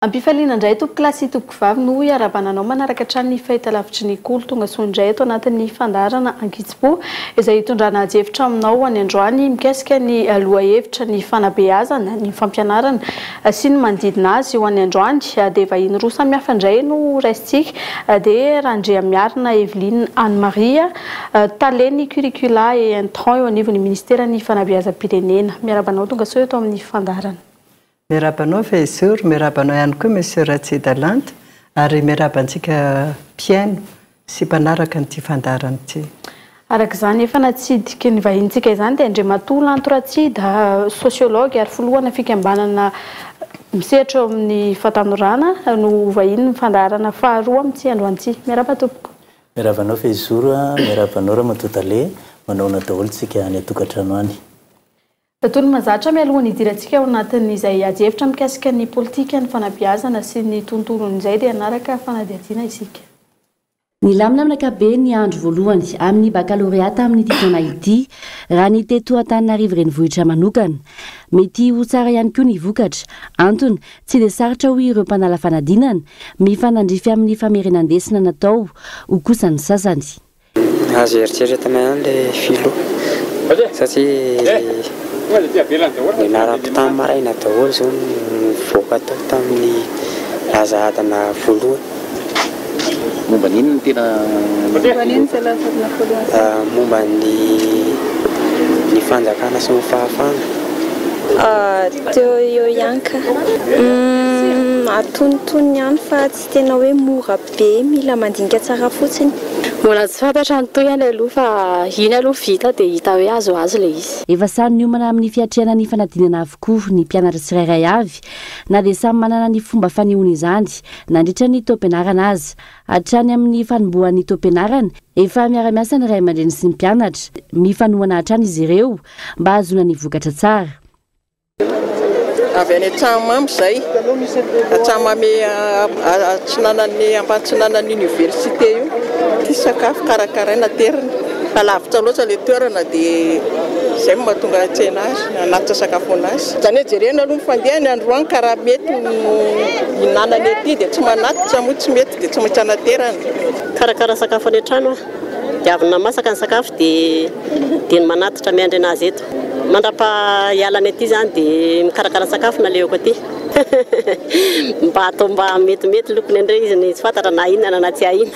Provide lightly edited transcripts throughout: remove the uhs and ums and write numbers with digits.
Ampifaliana indray tompokolahy sy tompokovavy no iarahabana anao manaraka hatrany ny fahitalavitry ny Kolo. Tonga soa indray eto anatin'ny fandaharana Ankitsim-po izay hitondrana adihevitra aminao any androany mikasika ny lohahevitra ny fanabeazana, ny fampianarana sy ny manodidina azy. Ho an'ny androany dia vahiny roa samihafa indray no raisintsika dia Randriamiarina Evelyne Anne Marie, Talen'ny Curricula et Intrants eo anivon'ny Ministeran'ny Fanabeazam-pirenena. Miarahaba anao tonga soa eto amin'ny fandaharana. Miarahaba anao Fehizoro, miarahaba anao ihany koa Monsieur Ratsida Lanto ary miarahaba antsika mpihaino sy mpanaraka an'ity fandaharana ity. Araka izany efa natsidiky ny vahinintsika izany dia Andriamatoa Lanto Ratsida, sociologue ary filohana fikambanana misehatra eo amin'ny fahatanorana no ho vahinin'ny fandaharana faharoa amin'ity androany ity. Miarahaba tompoko. Miarahaba anao Fehizoro a, miarahaba anao Ramatoa Tale, manahoana daholo tsika any an-tokantrano any. Toy ny mahazatra, mialohan'ny hidirantsika ao anatin'izay adihevitra mikasika ny politikan'ny fanabeazana sy ny tontolon'izay dia hanaraka fanadihadiana isika. Nilamina amin'ny ankapobeny ny andro voalohany amin'ny bakalorea tamin'ity taona ity, raha ny teto Antananarivo Renivohitra manokana. Mety ho tsara ihany koa ny vokatra. Antony, tsy dia sarotra hoy ireo mpanala fanadinana, mifanandrify amin'ny famerenan-desona natao ho kosa ny sasany. Azo eritreretina ihany ilay philo satria nianarako tamin'ny maraina daholo izao no nivoaka tao tamin'ny laza adina voalohany. Momba ny inona no tena. Momba ny inona izay laza adina voalohany izay? Momba ny ny fanjakana sy ny fahafahana. Teo eo ihany ka. Antonontonony ihany fa tsy tena hoe mora be, mila mandinika tsara fotsiny. Mbola tsy fantatra ny tohiny aloha fa iny aloha vita dia hita hoe azoazo ilay izy. Efa samy miomana amin'ny fiatrehana ny fanadinana avokoa ny mpianatra tsirairay avy na dia samy manana ny fomba fanehoany izany nandritra ny taom-pianarana aza. Hatrany amin'ny fanombohan'ny taom-pianarana, efa miara-miasa ny ray aman-dreny sy ny mpianatra. Mifanohana hatrany izy ireo mba hahazoana ny vokatra tsara. Avy any Antsahamamy izay, Antsahamamy atsinanan'ny ambatsinanan'ny université io. Ity sakafo karakaraina aterina fa lavitra loatra ilay toerana dia izay no mahatonga tsena azy, hanatitra sakafo anazy. Izany hoe jerena aloha ny fandehany androany ka raha mety no hihinanany aty dia tsy manatitra moa tsy mety dia tsy maintsy anaterana. Mikarakara sakafo any an-trano aho. Dia avy namasaka ny sakafo dia dia ny manatitra miandry anazy eto. Mandrapaha hialany aty izany dia mikarakara sakafo nalehako aty. Mba atao mba metimety lokony indray izy ny tsy fantatra na hihinana na tsy hahina.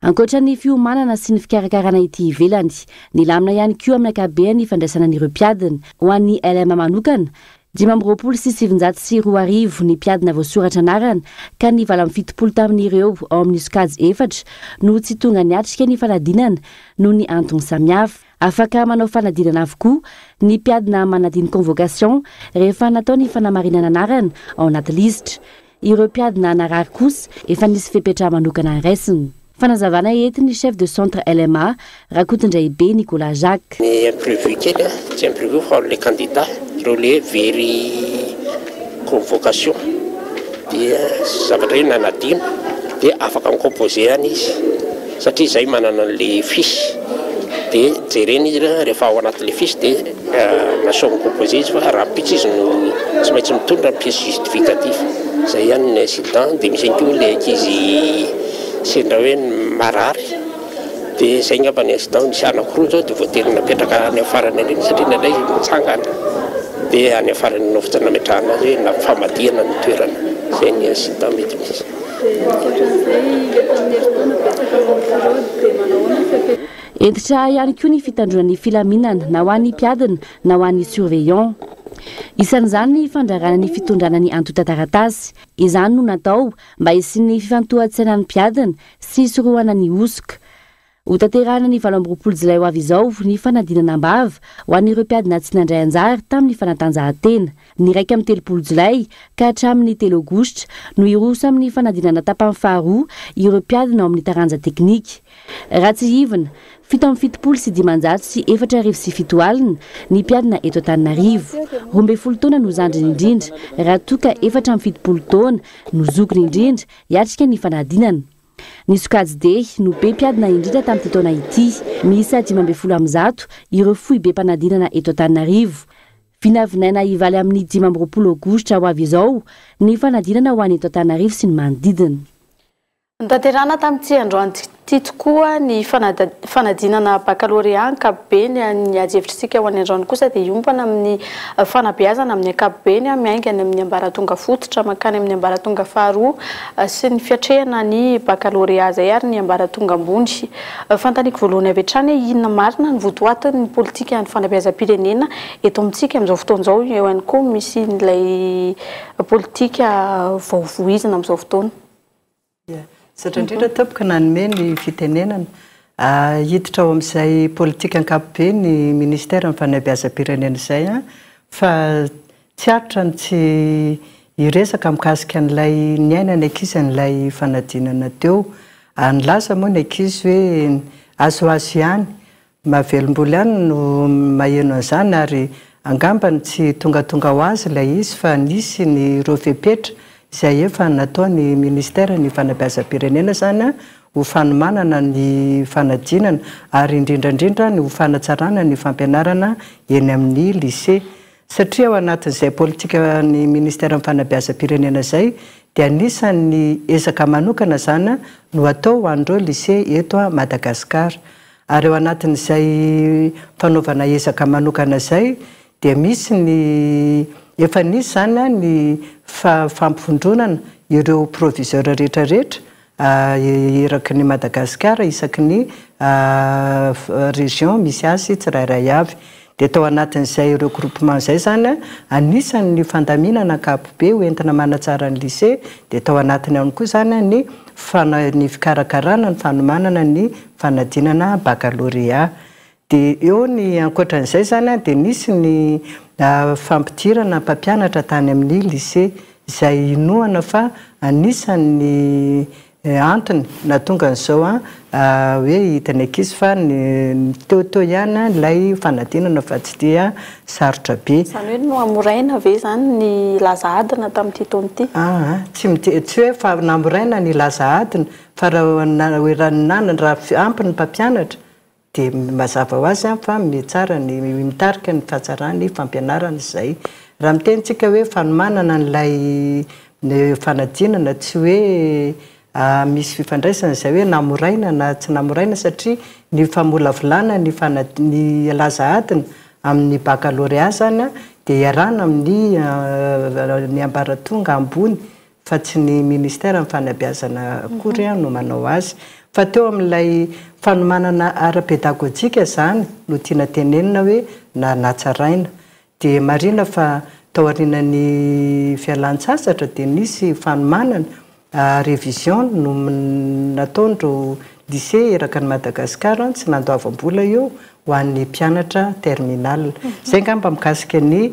Ankoatra ny fiomanana sy ny fikarakarana ety ivelany, nilamina ihany koa amin'ny ankapobeny ny fandraisana an'ireo mpiadina. Ho an'ny LMA manokana, 2025 ny mpiadina voasoratra anarana ka ny 78 tamin'ireo ao amin'ny sokajy efatra no tsy tonga niatrika ny fanadinana noho ny antony samihafa. Afaka manao fanadinana avokoa ny mpiadina manadino convocation rehefa natao ny fanamarinana anarana ao anaty lisitra. Ireo mpiadina narary kosa efa nisy fepetra manokana raisina. Fanazavana entin'ny chef de centre LMA, Rakotondraibe Nicolas Jacques. Ny imprévu kely a, tsy imprévu fa le candidat ireo le very convocation dia zavatra hoe nanadino dia afaka mi-composer ihany izy satria izay manana an'le fiche dia jerena izy rehefa ao anatin'le fiche dia Nasao mi-composer izy fa rahampitso izy no tsy maintsy mitondra ny pièce justificatif. Zay ihany ny incident, dia misy ihany koa ilay ankizy sendra hoe marary dia zay angamba ny incident, misy anankiroa zao dia voatery napetraka any amin'ny farany any satria indraindray izy mitsangana dia any amin'ny farany any fotsiny nametrahana azy hoe famadihana ny toerana, zay ny incident mety misy. Dia ankoatran'izay ilay tamin'ny herintaona betsaka noho ny fraude dia manao ahoana ny fepetra? Hentitra ihany koa ny fitandroana ny filaminana na ho an'ny mpiadina na ho an'ny surveillant. Isan'izany ny fandrarana ny fitondrana ny antontan-taratasy. Izany no natao mba hisian'ny fifantohan-tsainan'ny mpiadina sy hisorohana ny hosoka. Hotanterahina ny 28 jolay ho avy izao ny fanadinana am-bava ho an'ireo mpiadina tsy nandray anjara tamin'ny fanatanjahantena. Ny 31 jolay ka hatramin'ny telo aogositra no hiroso amin'ny fanadinana tapany faharoa ireo mpiadina ao amin'ny taranja teknika. Raha tsiahivina, 4577 74 alina ny mpiadina eto Antananarivo. 12 taona no zandriny indrindra, raha toa ka 74 taona no zokiny indrindra hiatrika ny fanadinana. Ny sokajy D no be mpiadina indrindra tamin'ity taona ity. Miisa 115 ireo foibem-panadinana eto Antananarivo. Vinavinaina hivaly amin'ny 25 aogositra ho avy izao ny fanadinana ho an'ny eto Antananarivo sy ny manodidina. Notanterahina tamin'ity androany ity tokoa ny fanadinana bakalorea ankapobeny. Ny adihevitrintsika ho an'ny androany kosa dia hiompana amin'ny fanabeazana amin'ny ankapobeny, miainga any amin'ny ambaratonga fototra mankany amin'ny ambaratonga faharoa sy ny fiatrehana ny bakalorea izay ary ny ambaratonga ambony. Fanontaniako voalohany avy hatrany hoe inona marina ny votoatin'ny politikan'ny fanabeazam-pirenena eto amintsika amin'izao fotoana izao? Eo ihany koa misy ilay politika vao voizina amin'izao fotoana. Misaotra indrindra tompoko nanome ny fitenenana. Hiditra ao amin'izay politika ankapobeny ny Ministeran'ny Fanabeazam-pirenena izay fa tsy aritra ny tsy hiresaka mikasika an'ilay niainan'ny ankizy an'ilay fanadinana teo. Nilaza moa ny ankizy hoe azoazo ihany Mahavelom-bolo ihany no maheno an'izany ary angambany tsy tongatonga ho azy ilay izy fa nisy ny ireo fepetra izay efa nataon'ny Ministère ny fanabeazam-pirenena izany ho fanomanana ny fanadinana ary indrindra indrindra ny ho fanatsarana ny fampianarana eny amin'ny lycée satria ao anatin'izay politikan'ny Ministère ny fanabeazam-pirenena izay dia anisan'ny ezaka manokana izany no atao ho an'ireo lycée eto Madagasikara. Ary ao anatin'izay fanaovana ezaka manokana izay dia misy ny, efa nisy izany ny fampivondronana ireo proviseur rehetra rehetra eraky ny Madagasikara isaky ny région misy azy tsirairay avy. Dia tao anatin'izay regroupement izay izany, anisan'ny fandaminana ankapobe ho entina manatsara ny lycée dia tao anatiny ihany koa izany ny ny fikarakarana ny fanomanana ny fanadinana baccalauréat. Dia eo ny ankoatran'izay izany dia nisy ny fampidirana mpampianatra tany amin'ny lycée izay inoana fa anisan'ny Antony nahatonga an'izao hoe hitan'ny ankizy fa teo teo ihany ilay fanadinana fa tsy dia sarotra be. Izany hoe nohamoraina ve izany ny laza adina tamin'ity taona ity? Aa, tsy mite, tsy hoe fa namoraina ny laza adina fa raha raha ampy ny mpampianatra Dia mazava ho azy fa mihatsara ny, mitarika ny fahatsaran'ny fampianarana izay. Raha miteny tsika hoe fanomanana an'ilay fanadinana tsy hoe misy fifandraisana izay hoe namoraina na tsy namoraina satria ny famolavolana ny ny laza adina amin'ny baccalauréat izany dia iarahana amin'ny ny ambaratonga ambony fa tsy ny ministère ny fanabeazana akory no manao azy fa teo amin'ilay fanomanana ara-pedagojika izany no tiana tenenina hoe na natsaraina dia marina fa taorian'ny fialan-tsasatra dia nisy fanomanana révision no nataon'ireo lycée eraka an'i Madagasikara tsy nandoavam-bola io ho an'ny mpianatra terminale. Izay angamba mikasika ny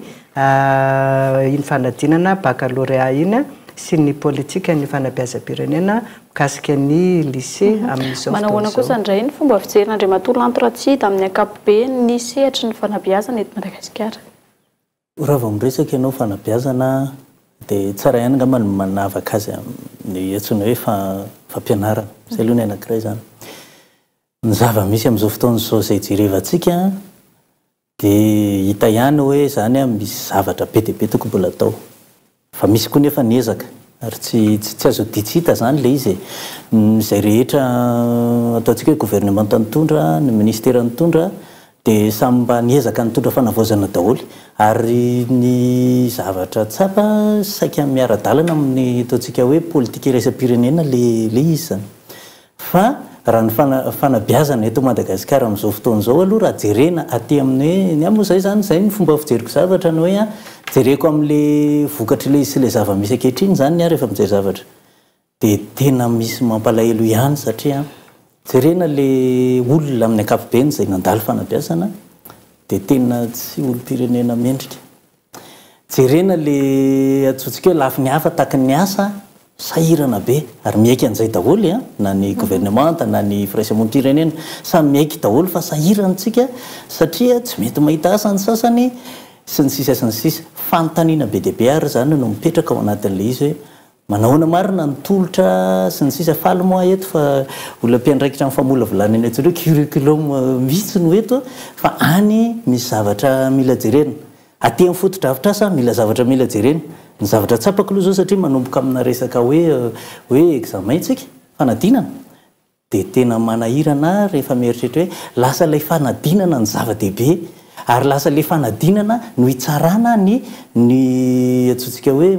iny fanadinana baccalauréat iny sy ny politikan'ny fanabeazam-pirenena mikasika ny lycée amin'izao Manao fotoana ahoana izao. kosa indray ny fomba fijerin'Andriamatoa Lanto Ratsida amin'ny ankapobeny ny sehatry ny fanabeazana eto Madagasikara? Raha vao miresaka ianao fanabeazana dia tsara ihany angamba ny manavaka azy amin'ny antsoina hoe fampianarana. Izay aloha ny anankiray izany. Ny zava-misy amin'izao fotoana izao izay jerevantsika dia hita ihany hoe izany misy zavatra be dia be tokony mbola atao. Fa misy koa nefa ny ezaka ary tsy tsy azo odian-tsy hita izany ilay izy e. Izay rehetra ataontsika hoe governemanta nitondra, ny minisitera nitondra dia samy mba niezaka nitondra fanavaozana daholo. Ary ny zavatra tsapa saika miara-dalana amin'ny ataontsika hoe politika iraisam-pirenena ilay izy izany. Fa raha ny fanabeazana eto Madagasikara amin'izao fotoana izao aloha raha jerena aty amin'ny hoe, ny ahy moa izay izany, izay ny fomba fijeriko zavatra ny hoe jereko amin'ilay vokatr'ilay izy sy ilay zava-misy ankehitriny izany ny ahy rehefa mijery zavatra. Dia tena misy mampalahelo ihany satria jerena ilay olona amin'ny ankapobeny izay nandalo fanabeazana dia tena tsy olom-pirenena mendrika. Jerena le antsointsika hoe lafiny hafa tahaky ny asa, sahirana be ary miaiky an'izay daholo an, na ny governemanta na ny firaisamonim-pirenena, samy miaiky daholo fa sahirana tsika satria tsy mety mahita asa ny sasany sy ny sisa sy ny sisa. Fanontaniana be dia be ary izany no mipetraka ao anatin'ilay izy hoe manahoana marina ny tolotra sy ny sisa. Faly moa aho eto fa olona mpiandraikitra ny famolavolana ny antsoina hoe curriculum mihitsy no eto fa any misy zavatra mila jerena. Aty amin'ny fotodrafitrasa, mila zavatra mila jerena. Ny zavatra tsapako aloha izao satria manomboka amina resaka hoe hoe examen tsika, fanadinana, dia tena manahirana ahy rehefa mieritreritra hoe lasa ilay fanadinana no zava-dehibe ary lasa ilay fanadinana no hitsarana ny ny antsointsika hoe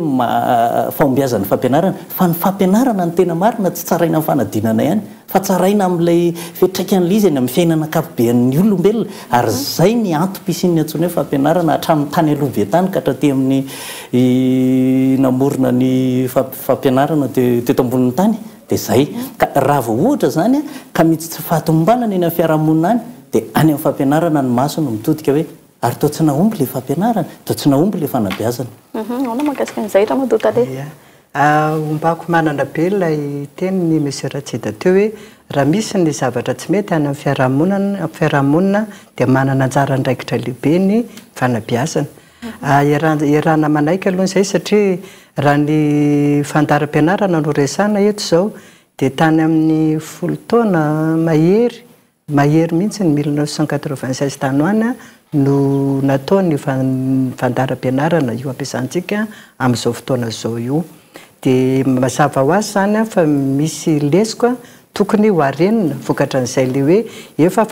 fahombiazan'ny fampianarana fa ny fampianarana no tena marina tsy tsaraina amin'ny fanadinana ihany fa tsaraina amin'ilay fiantraikan'ilay izy eny amin'ny fiainana ankapobean'ny olombelona ary izay ny antom-pisian'ny antsoina hoe fampianarana hatramin'ny tany aloha be tany ka hatraty amin'ny namorona ny fampianarana teto ambonin'ny tany. Dia izay. Ka raha vao ohatra izany ka misy tsy fahatomombanana eny amin'ny fiarahamonina any dia any amin'ny fampianarana ny maso no mitodika hoe ary toa tsy nahomby ilay fampianarana, toa tsy nahomby ilay fanabeazana. Ahoana mahakasika an'izay Ramatoa Tale? Ia. Ombako manana be ilay tenin'i Monsieur Ratsida teo hoe raha misy ny zavatra tsy mety any amin'ny fiarahamonina dia manana anjara andraikitra lehibe ny fanabeazana. Iarahana manaiky aloha izay satria raha ny fandaharam-pianarana no resahana eto izao dia tany amin'ny folo taona mahery, mahery mihitsy ny 1996 tany ho any no natao ny fandaharam-pianarana io ampiasantsika amin'izao fotoana izao io. Dia mazava ho azy izany fa misy lesoka tokony ho arenina vokatran'izay ilay hoe efa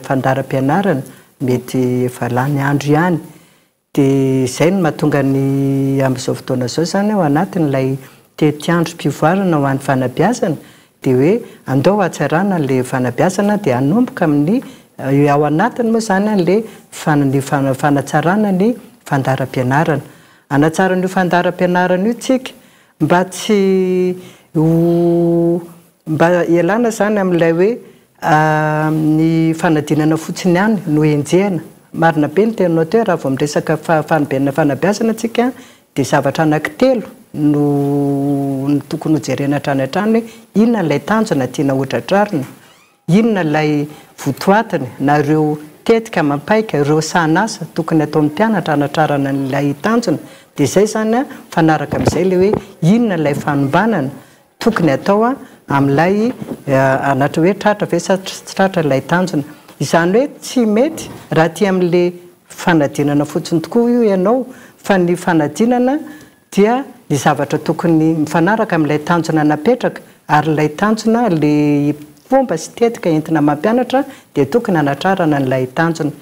fandaharam-pianarana Mety efa lany andro ihany. Dia izay no mahatonga ny amin'izao fotoana izao izany ao anatin'ilay tetiandrom-pivoarana ho an'ny fanabeazana dia hoe andao hatsarana ilay fanabeazana dia hanomboka amin'ny ao anatiny moa izany ilay ny fanatsarana ny fandaharam-pianarana. Hanatsara an'io fandaharam-pianarana io tsika mba tsy ho Mba ialana izany amin'ilay hoe ny fanadinana fotsiny ihany no enjehina. Marina be ny teninao teo, raha vao miresaka fanobenana fanabeazana tsika dia zavatra anankitelo no tokony ho jerena hatrany hatrany hoe inona ilay tanjona tiana hotratrarina, inona ilay votoatiny na ireo tetika amam-paika, ireo sahanasa tokony hataon'ny mpianatra hanatrarana an'ilay tanjona. Dia izay izany mifanaraka amin'izay ilay hoe inona ilay fanombanana Tokony atao amin'ilay anatra hoe tratra ve sa tsy tratra ilay tanjona. Izany hoe tsy mety raha aty amin'ilay fanadinana fotsiny tokoa io ianao fa ny fanadinana dia ny zavatra tokony mifanaraka amin'ilay tanjona napetraka ary ilay tanjona ilay fomba sy tetika entina mampianatra dia tokony hanatrarana an'ilay tanjona.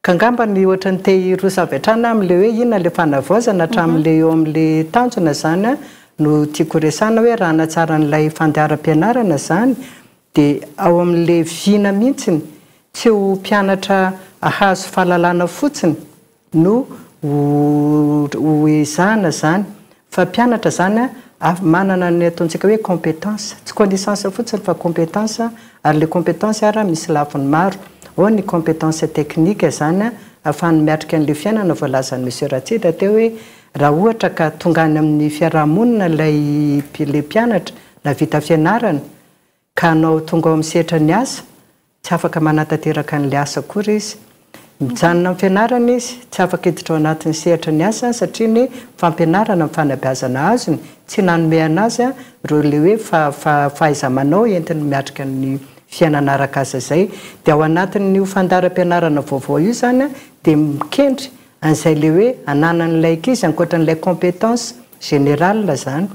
Ka angamba ny ohatran'ny te hiroso avy hatrany aho amin'ilay hoe inona ilay fanavaozana hatramin'ilay eo amin'ilay tanjona izany no tiako horesahina hoe raha hanatsara an'ilay fandaharam-pianarana izany dia ao amin'ilay vina mihitsiny tsy ho mpianatra hahazo fahalalana fotsiny no ho ezahana izany fa mpianatra izany manana ny ataontsika hoe compétence, tsy connaissance fotsiny fa compétence ary ilay compétence ary misy lafiny maro, ao ny compétence technique izany ahafahany miatrika an'ilay fiainana voalazan'i Monsieur Ratsida teo hoe raha ohatra ka tonga any amin'ny fiaraha-monina ilay ilay mpianatra nahavita fianarana Ka hanao tonga ao amin'ny sehatra ny asa, tsy afaka manatanteraka an'ilay asa akory izy. Mijanona amin'ny fianarana izy, tsy afaka hiditra ao anatin'ny sehatra ny asa satria ny fampianarana, ny fanabeazana azony tsy nanome an'azy ireo ilay hoe fahaiza-manao entiny miatrika ny fiainana arak'asa izay. Dia ao anatin'io fandaharam-pianarana vaovao io izany dia mikendry an'izay ilay hoe ananan'ilay ankizy ankoatra an'ilay compétence générale izany.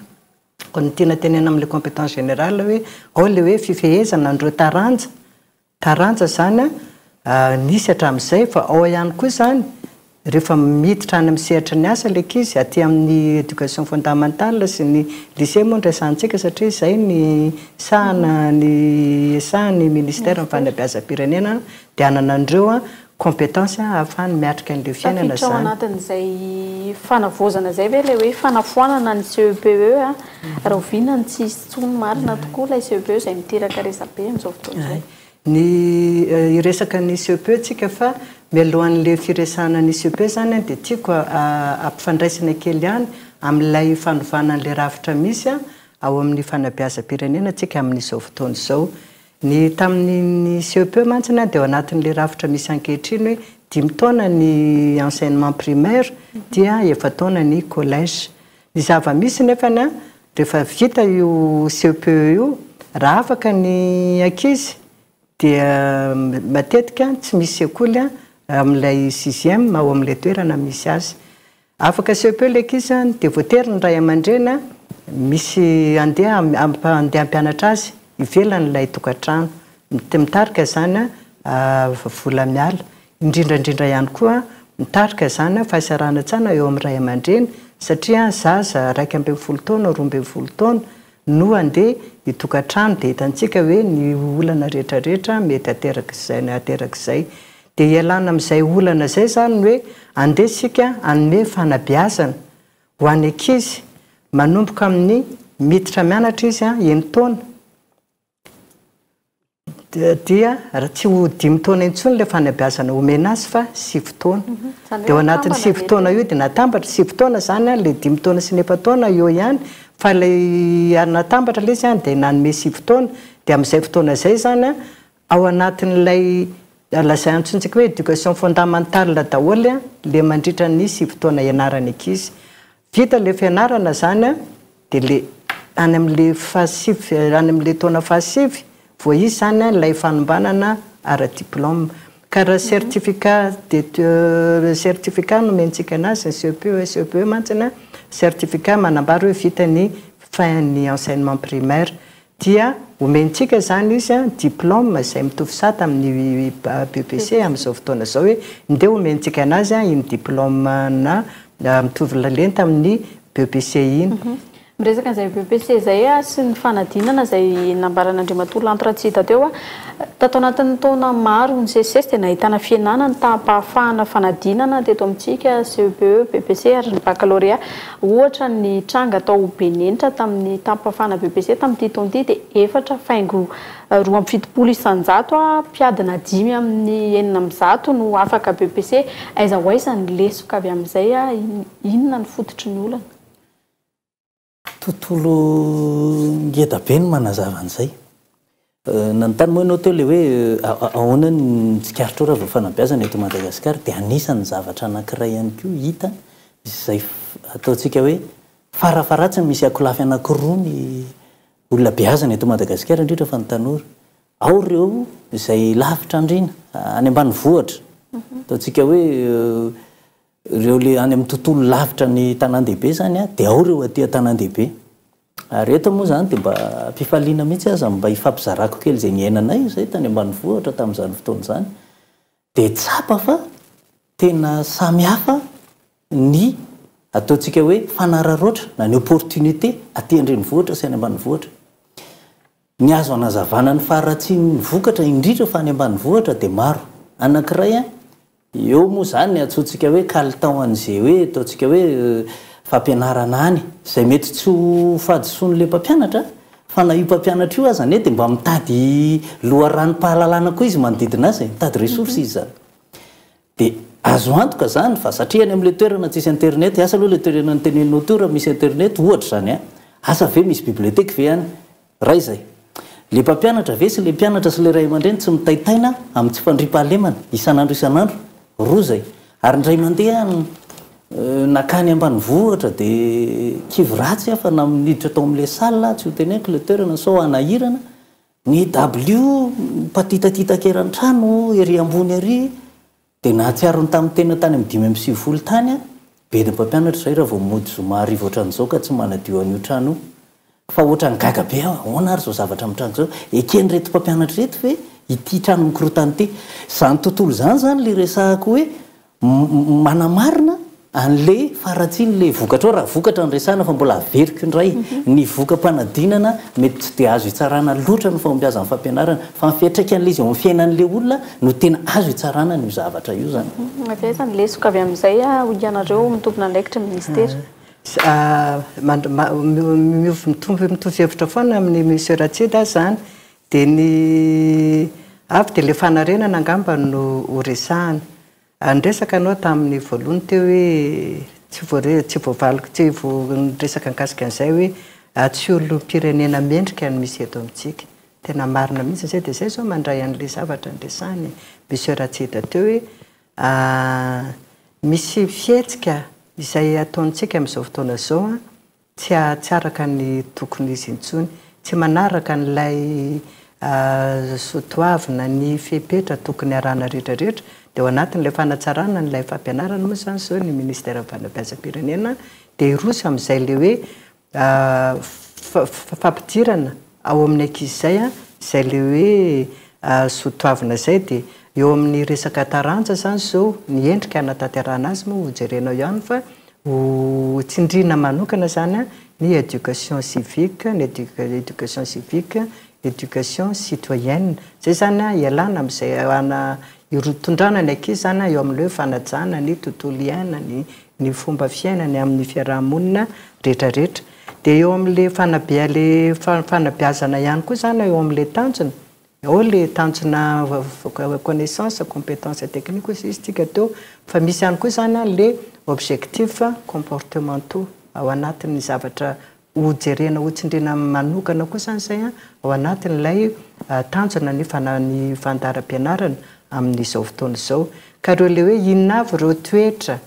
Koa ny tiana tenenina amin'ilay compétence générale hoe ao ilay hoe fifehezana an'ireo taranja, taranja izany an, nisy hatramin'izay fa ao ihany koa izany rehefa miditra any amin'ny sehatry ny asa ilay ankizy, aty amin'ny éducation fondamentale sy ny lycée moa no resahantsika satria izay ny sahana ny sahan'ny ministère ny fanabeazam-pirenena dia hanana an'ireo compétence ahafahany miatrika an'ilay fiainana Tafiditra ao izany. anatin'izay fanavaozana izay ve ilay hoe fanafoanana ny CEPE a? Rahoviana no tsy hisy intsony marina tokoa ilay CEPE izay miteraka resabe amin'izao fotoana izao? Ny hiresaka ny CEPE tsika fa mialohan'ilay firesahana ny CEPE izany dia tiako ampifandraisina kely ihany amin'ilay fanovana an'ilay rafitra misy ao amin'ny fanabeazam-pirenena tsika amin'izao fotoana izao. Ny tamin'ny CEPE mantsy dia ao anatin'ilay rafitra misy ankehitriny hoe dimy taona ny enseignement primaire dia efa-taona ny collège. Ny zava-misy nefany rehefa vita io CEPE io, raha afaka ny ankizy dia matetika tsy misy sekoly. amin'ilay sixième ao amin'ilay toerana misy azy. Afaka CEPE ilay ankizy dia voatery ny ray aman-dreny misy handeha handeha hampianatra azy ivelan'ilay tokantrano. Mitarika izany vola miala. Indrindra indrindra ihany koa mitarika izany fahasahiranantsaina eo amin'ny ray aman-dreny satria zaza 11 taona, 12 taona no handeha hitokantrano dia hitantsika hoe ny olana rehetra rehetra mety aterak'izay aterak'izay. Dia hialana amin'izay olana izay izany ny hoe andeha isika hanome fanabeazana ho an'ny ankizy manomboka amin'ny miditra mianatra izy enin-taona dia tsy ho dimy taona intsony ilay fanabeazana omena azy fa sivy taona. Dia ao anatin'ny sivy taona io dia natambatra, sivy taona izany ilay dimy taona sy ny efa-taona eo ihany fa ilay natambatra ilay izy dia nanome sivy taona. Dia amin'izay fotoana izay izany ao anatin'ilay lazay antsointsika hoe éducation fondamentale daholo ilay mandritra ny sivy taona ianaran'ny ankizy. Vita ilay fianarana izany dia ilay any amin'ilay fahasivy, any amin'ilay taona fahasivy vao hisy izany ilay fanombanana ara-diplôme. Ka raha certificat de certificat no omentsika anazy, ny CEPE, CEPE mantsy certificat manambara hoe vita ny fin ny enseignement primaire. Dia omentsika izany izy diplôme izay mitovy sata amin'ny BEPC amin'izao fotoana izao hoe ndeha omentsika anazy iny diplôme na mitovy lenta amin'ny BEPC iny. Miresaka an'izay BEPC izay sy ny fanadinana izay nambaran'Andriamatoa Lanto Ratsida teo, tato anatin'ny taona maro nisesisesy dia nahitana fihenana ny taham-pahafahana fanadinana teto amintsika, CEPE, BEPC ary ny Baccalauréat. Ohatra ny tranga tao Benenitra tamin'ny tampafana BPC tamin'ity taona ity dia efatra faingo 72%, mpiadina dimy amin'ny 106 no afaka BPC. Aiza ho aiza ny lesoka avy amin'izay? Inona no fototry ny olana? Tontolo ngeda be no manazava an'izay. Nanontany moa ianao teo ilay hoe ahoana ny tsikaritrao raha vao fanabeazana eto Madagasikara dia anisan'ny zavatra anankiray ihany koa hita izay ataontsika hoe farafaharatsiny misy ankolafy anankiroa ny olona beazana eto Madagasikara indrindra fa ny tanora. Ao ireo izay lavitra andriana, any ambanivohitra, ataontsika hoe ireo le any amin'ny tontolo lavitra ny tanàn-dehibe izany dia ao ireo aty an-tanàn-dehibe. Ary eto moa izany dia mba am-pifaliana mihitsy aza mba hifampizarako kely izay niainanay izay tany ambanivohitra tamin'izany fotoana izany dia tsapa fa tena samy hafa ny ataontsika hoe fanararaotra na ny opportunité aty an-drenivohitra sy any ambanivohitra. Ny azo anazavana ny faharatsian'ny vokatra indrindra fa any ambanivohitra dia maro. Anankiray eo moa izany ny antsointsika hoe kalitao an'izay hoe ataontsika hoe fampianarana any, izay mety tsy ho fahadisoan'ilay mpampianatra fa na io mpampianatra io aza anie dia mba mitady loharanom-pahalalana koa izy manodidina azy e, mitady ressource izy izany. Dia azo antoka izany fa satria any amin'ilay toerana tsisy internet, asa aloha ilay toerana noteneninao teo raha misy internet, ohatra izany an, asa ve misy bibliothèque ve any? Iray izay. Ilay mpampianatra ve sy ilay mpianatra sy ilay ray aman-dreny tsy mitaintaina amin'ny tsy fandriampahalemana isan'andro isan'andro? Roa izay. Ary indray mandeha nankany ambanivohitra dia kivy ratsy aho fa na niditra tao amin'ilay salle aho, tsy ho teneniko ilay toerana sao hanahirana, Ny dabilio mipatitatitaka eran'ny trano ery ambony ery dia nahatsiaro ny tamin'ny tena tany amin'ny 95 tany aho, be ny mpampianatra izay raha vao mody zoma hariva ohatran'izao ka tsy manadio an'io trano io. Fa ohatran'ny gaga be aho, ahoana ary izao zavatra mitranga izao? Eken'ireto mpampianatra ireto ve ity trano mikorontana ity? Izany tontolo izany izany ilay resahako hoe Manamarina an'le faharatsian'le vokatra ao raha vokatra no resahana fa mbola averiko indray ny voka-panadinana mety tsy dia azo itsarana loatra ny fahombiazan'ny fampianarana fa ny fiantraikan'le izy eo amin'ny fiainan'le olona no tena azo itsarana an'io zavatra io zany. Avy aiza ny lesoka avy amin'izay hoy ianareo ny tompon'andraikitry ny minisitera? Mitovy hevitra foana amin'i Monsieur Ratsida aho izany dia ny avy dia ilay fanarenana angamba no ho resahana. Niresaka ianao tamin'ny voalohany teo hoe tsy voare, tsy voavaliko, tsy niresaka mikasika an'izay hoe tsy olom-pirenena mendrika no misy eto amintsika. Tena marina mihitsy izay. Dia izay izao mandray an'ilay zavatra niresahan'i Monsieur Ratsida teo hoe misy fihetsika izay ataontsika amin'izao fotoana izao Tsy tsy araka ny tokony izy intsony. Tsy manaraka an'ilay soatoavina, ny fepetra tokony arahana rehetra rehetra dia ao anatin'ilay fanatsarana an'ilay fampianarana moa izany izao ny Ministeran'ny Fanabeazam-pirenena dia hiroso amin'izay ilay hoe fampidirana ao amin'ny ankizy izay izay ilay hoe soatoavina izay dia eo amin'ny resaka taranja izany izao ny endrika hanatanterahana azy moa ho jerena eo ihany fa ho tsindriana manokana izany ny éducation civique, ny éducation civique, éducation citoyenne. Izay izany ialana amin'izay ana hitondrana ny ankizy izany eo amin'ilay hoe fanajana ny tontolo iainany, ny fomba fiainany amin'ny fiaraha-monina rehetrarehetra. Dia eo amin'ilay fanabea ilay fanabeazana ihany koa izany eo amin'ilay tanjona, ao ilay tanjona connaissance, compétence technique hoy izy tsika teo, fa misy ihany koa izany ilay objectif comportementaux ao anatin'ny zavatra ho jerena, ho tsindriana manokana koa izany izay ao anatin'ilay tanjona ny ny fandaharam-pianarana amin'izao fotoana izao. Ka ireo ilay hoe inona avy ireo toetra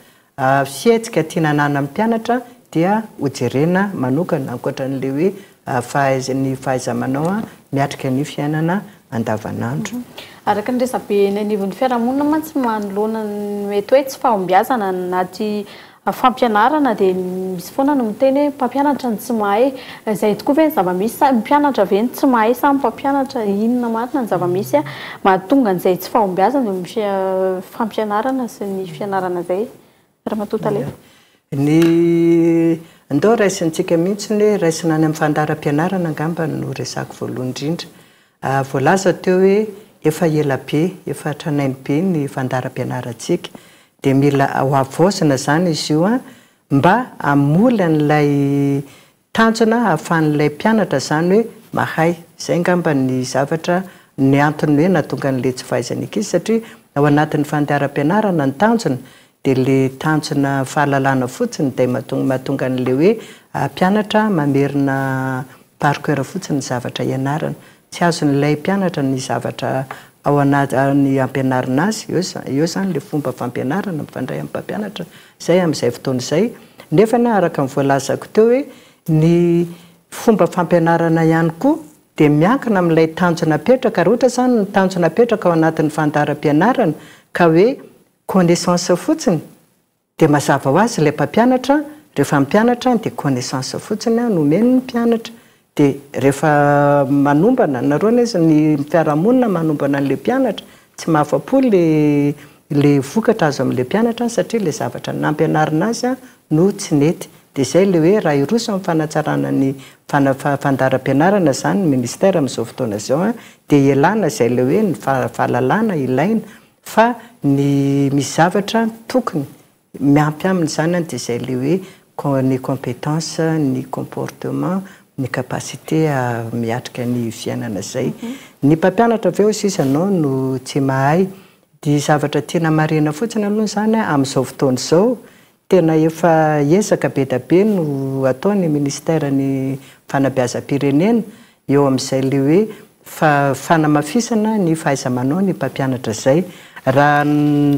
Fihetsika tiana ananan'ny mpianatra dia hojerena manokana ankoatra an'ilay hoe ny fahaiza-manao miatrika ny fiainana andavanandro. Araka ny resabe eny anivon'ny fiarahamonina mantsy manoloana ny mety hoe tsy fahombiazana anaty fampianarana dia misy foana ny miteny hoe mpampianatra no tsy mahay. Izay tokoa ve ny zava-misy sa ny mpianatra ve no tsy mahay sa ny mpampianatra? Inona marina ny zava-misy mahatonga an'izay tsy fahombiazana eo amin'ny fampianarana sy ny fianarana izay, Ramatoa Tale? Ny ndao raisintsika mihitsy ny hoe raisina any amin'ny fandaharam-pianarana angamba no resako voalohany indrindra. Voalaza teo hoe efa ela be, efa tranainy be ny fandaharam-pianarantsika. Dia mila hohavaozina izany izy io mba hamoly an'ilay Tanjona ahafahan'ilay mpianatra izany hoe mahay. Izay angamba ny zavatra, ny antony hoe nahatonga an'ilay tsy fahaizan'ny ankizy satria ao anatin'ny fandaharam-pianarana ny tanjona dia ilay tanjona fahalalana fotsiny dia mahatonga an'ilay hoe mpianatra mamerina par coeur fotsiny ny zavatra ianarana. Tsy azon'ilay mpianatra ny zavatra ao anaty ny ampianarina azy, eo eo izany ilay fomba fampianarana mifandray amin'ny mpampianatra izay amin'izay fotoana izay. Nefa anie araka ny voalazako teo hoe ny fomba fampianarana ihany koa dia miankina amin'ilay tanjona apetraka, raha ohatra izany ny tanjona apetraka ao anatin'ny fandaharam-pianarana ka hoe connaissance fotsiny Dia mazava ho azy ilay mpampianatra rehefa mpianatra dia connaissance fotsiny no omeny ny mpianatra. Dia rehefa manombana, nareo anie ny fiarahamonina manombana an'ilay mpianatra, tsy mahafa-po ilay ilay vokatra azo amin'ilay mpianatra satria ilay zavatra nampianarina azy no tsy nety. Dia izay ilay hoe raha hiroso amin'ny fanatsarana ny fandaharam-pianarana izany ny ministère amin'izao fotoana izao dia ialana izay ilay hoe ny fahalalana ilaina Fa ny misy zavatra tokony miampy aminy izany an dia izay ilay hoe ny compétence, ny comportement, ny capacité miatrika ny fiainana izay. Ny mpampianatra ve hoy sisa ianao no tsy mahay? Ny zavatra tiana marihina fotsiny aloha izany an amin'izao fotoana izao Tena efa ezaka be da be no ataon'ny Ministère ny fanabeazam-pirenena eo amin'izay le hoe fanamafisana ny fahaiza-manao ny mpampianatra izay. Raha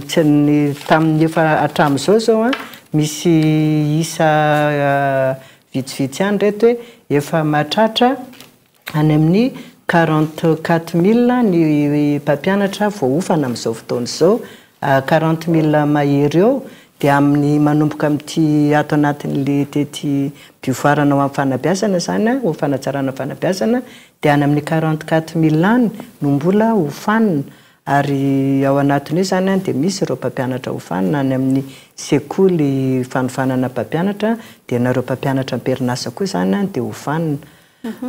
tsy ny tamin'ny efa hatramin'izao izao an, misy isa vitsivitsy ihany ireto hoe efa mahatratra Any amin'ny 44 mille ny mpampianatra voaofana amin'izao fotoana izao, 40 mille mahery eo dia amin'ny manomboka amin'ity ato anatin'ilay teti-pivoarana ho amin'ny fanabeazana izany, ho fanatsarana fanabeazana dia any amin'ny 44 mille any no mbola hofanina ary ao anatin'io izany dia misy ireo mpampianatra hofanina any amin'ny sekoly fanofanana mpampianatra dia nareo mpampianatra am-perinasa koa izany dia hofanina.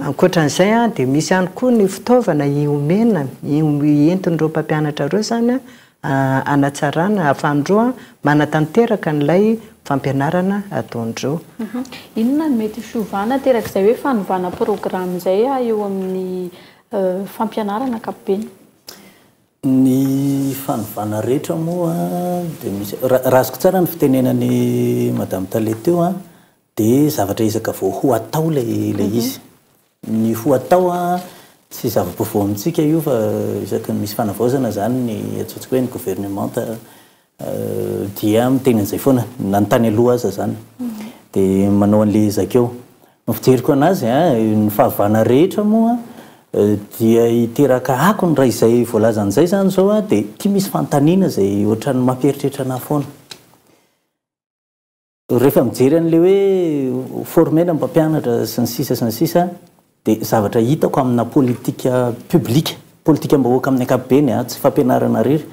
Ankoatra an'izay dia misy ihany koa ny fitaovana omena entin'ireo mpampianatra ireo izany hanatsarana, ahafahan'ireo manatanteraka an'ilay fampianarana ataon'ireo. Inona no mety ho fiovana aterak'izay hoe fanovana programa izay eo amin'ny fampianarana ankapobeny? Ny fanovana rehetra moa dia misy, raha azoko tsara ny fitenenan'i Madame Tale teo Dia zavatra ezaka vao ho atao ilay ilay izy. Ny ho atao an, tsy zava-baovao amintsika io fa isaky ny misy fanavaozana izany ny antsointsika hoe ny governemanta dia miteny an'izay foana, na ny tany aloha aza izany. Dia manao an'ilay ezaka eo. Ny fijeriko an'azy an, ny fahavana rehetra moa. Dia hiteraka akony raha izay voalazany izay izany izao dia ity misy fanontaniana izay ohatran'ny mampieritreritra anah foana. Rehefa mijery an'ilay hoe former-na ny mpampianatra sy ny sisa sy ny sisa dia zavatra hitako amina politika publique, politikam-bahoaka amin'ny ankapobeny an, tsy fampianarana irery,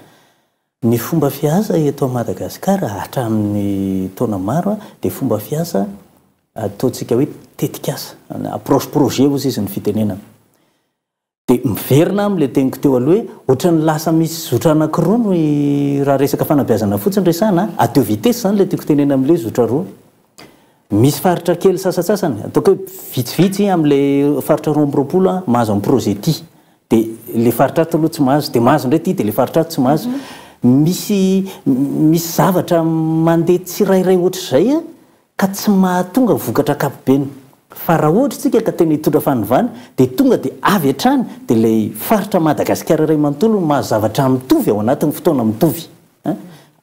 ny fomba fiasa eto Madagasikara hatramin'ny taona maro dia fomba fiasa ataontsika hoe tetikasa, approche projet hozy izy ny fitenenana. Dia miverina amin'ilay teniko teo aloha hoe ohatran'ny lasa misy zotra anankiroa ny raha resaka fanabeazana fotsiny resahana a, à deux vitesses izany ilay tiako tenenina amin'ilay zotra roa. Misy faritra kely sasantsasany, ataoko hoe vitsivitsy amin'ilay faritra 22 mahazo amin'ny projet ity, dia ilay faritra ato aloha tsy mahazo, dia mahazo indray ity, dia ilay faritra ato tsy mahazo. Misy misy zavatra mandeha tsirairay ohatr'izay ka tsy mahatonga vokatra ankapobeny. Fa raha ohatra isika ka tena hitondra fanovana dia tonga dia avy hatrany dia ilay faritra Madagasikara iray manontolo no mahazo zavatra mitovy ao anatin'ny fotoana mitovy.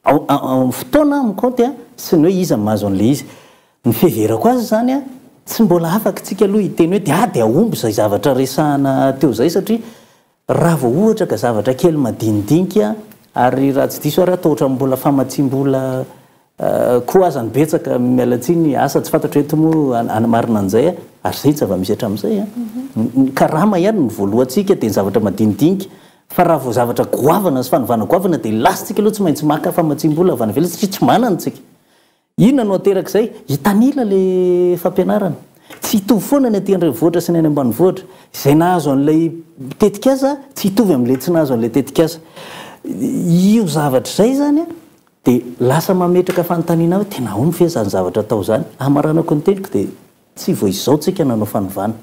Ao amin'ny fotoana mikaonty sy ny hoe iza no mahazo an'ilay izy. Ny fiheverako azy izany, tsy mbola afaka isika aloha hiteny hoe dia dia hahomby izay zavatra resahana teo izay satria Raha vao ohatra ka zavatra kely madinidinika ary raha tsy diso ary aho toa ohatran'ny mbola famatsiam-bola koa aza no betsaka, miala tsiny, asa tsy fantatro eto moa hanamarina an'izay ary izay ny zava-misy hatramin'izay an! Ny karama ihany no voalohantsika dia ny zavatra madinidinika fa raha vao zavatra goavana sy fanovana goavana dia lasa tsika aloha tsy maintsy maka famatsiam-bola avy any ivelany satria tsy manana tsika. Inona no aterak'izay? Hitanila ilay fampianarana. Tsy hitovy foana ny aty an-drenivohitra sy ny any ambanivohitra. Izay nahazo an'ilay tetikasa tsy hitovy amin'ilay tsy nahazo an'ilay tetikasa. Io zavatra izay izany dia lasa mametraka fanontaniana hoe tena ahoana ve izany zavatra atao izany? Hamaranako ny teniko dia tsy vao izao tsika nanao fanovana.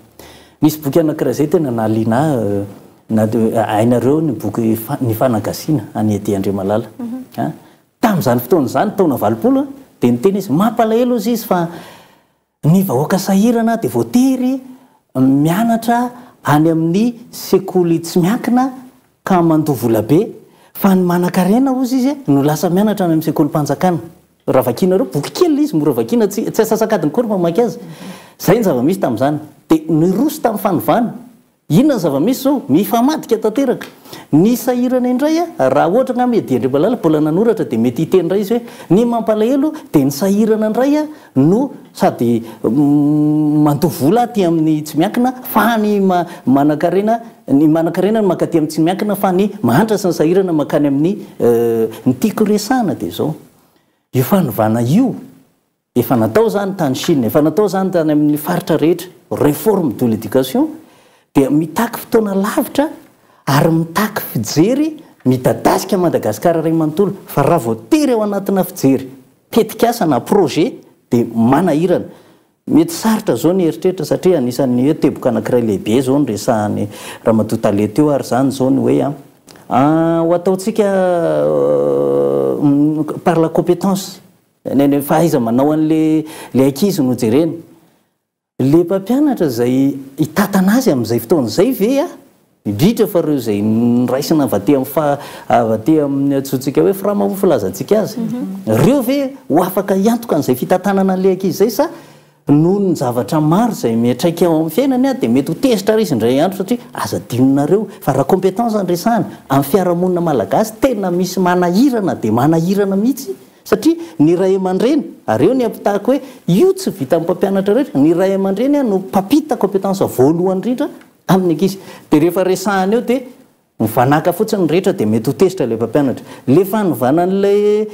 Nisy boky anankiray izay tena nahaliana ahy, na dia hainareo ny boky Ny Fanagasiana an'i Eddy Andriamalala. Tamin'izany fotoana izany, taona 80, dia niteny izy, mampalahelo hozy izy fa ny vahoaka sahirana dia voatery mianatra any amin'ny sekoly tsy miankina ka mandoa vola be, fa ny manankarena hozy izy no lasa mianatra any amin'ny sekolim-panjakana. Raha vakianareo, boky kely ilay izy, mora vakiana, tsy tsy asasak'adiny akory mamaky azy. Izay ny zava-misy tamin'izany. Dia niroso tamin'ny fanovana. Inona ny zava-misy izao? Mifamadika tanteraka. Ny sahirana indray, raha ohatra angamba i Eddy Andriamalala mbola nanoratra dia mety hiteny indray izy hoe, ny mampalahelo dia ny sahirana indray no sady mandoa vola aty amin'ny tsy miankina fa ny manankarena, ny manankarena no mankaty amin'ny tsy miankina fa ny mahantra sy ny sahirana mankany amin'ny Ny tiako resahana dia izao, io fanovana io, Efa natao izany tany Chine, efa natao izany tany amin'ny faritra rehetra, réforme de l'éducation dia mitaky fotoana lavitra ary mitaky fijery midadasika Madagasikara iray manontolo fa raha voatery ao anatina fijery tetikasa na projet dia manahirana. Mety sarotra izao ny eritreritra satria anisan'ny hoe teboka anankiray lehibe izao no resahan'i Ramatoa Tale teo ary izany izao ny hoe ho ataontsika par la compétence Ny ny fahaiza-manao an'le le ankizy no jerena. Le mpampianatra izay hitantana azy amin'izay fotoana izay ve a? Indrindra fa ireo izay noraisina avy aty amin'ny fa avy aty amin'ny antsointsika hoe Frama moa filazantsika azy. Ireo ve ho afaka hiantoka an'izay fitantanana an'le ankizy izay sa Noho ny zavatra maro izay miantraika ao amin'ny fiainany dia mety ho tezitra ary izy indray andro satria aza adinonareo fa raha compétence no resahana amin'ny fiarahamonina malagasy tena misy manahirana dia manahirana mihitsy satria ny ray aman-dreny ary eo ny ampitahako hoe io tsy vitan'ny mpampianatra irery ny ray aman-dreny no mpampita compétence voalohany indrindra amin'ny ankizy dia rehefa resahana eo dia Mivanàka fotsiny ny rehetra dia mety ho tezitra ilay mpampianatra. Ilay fanovana an'ilay,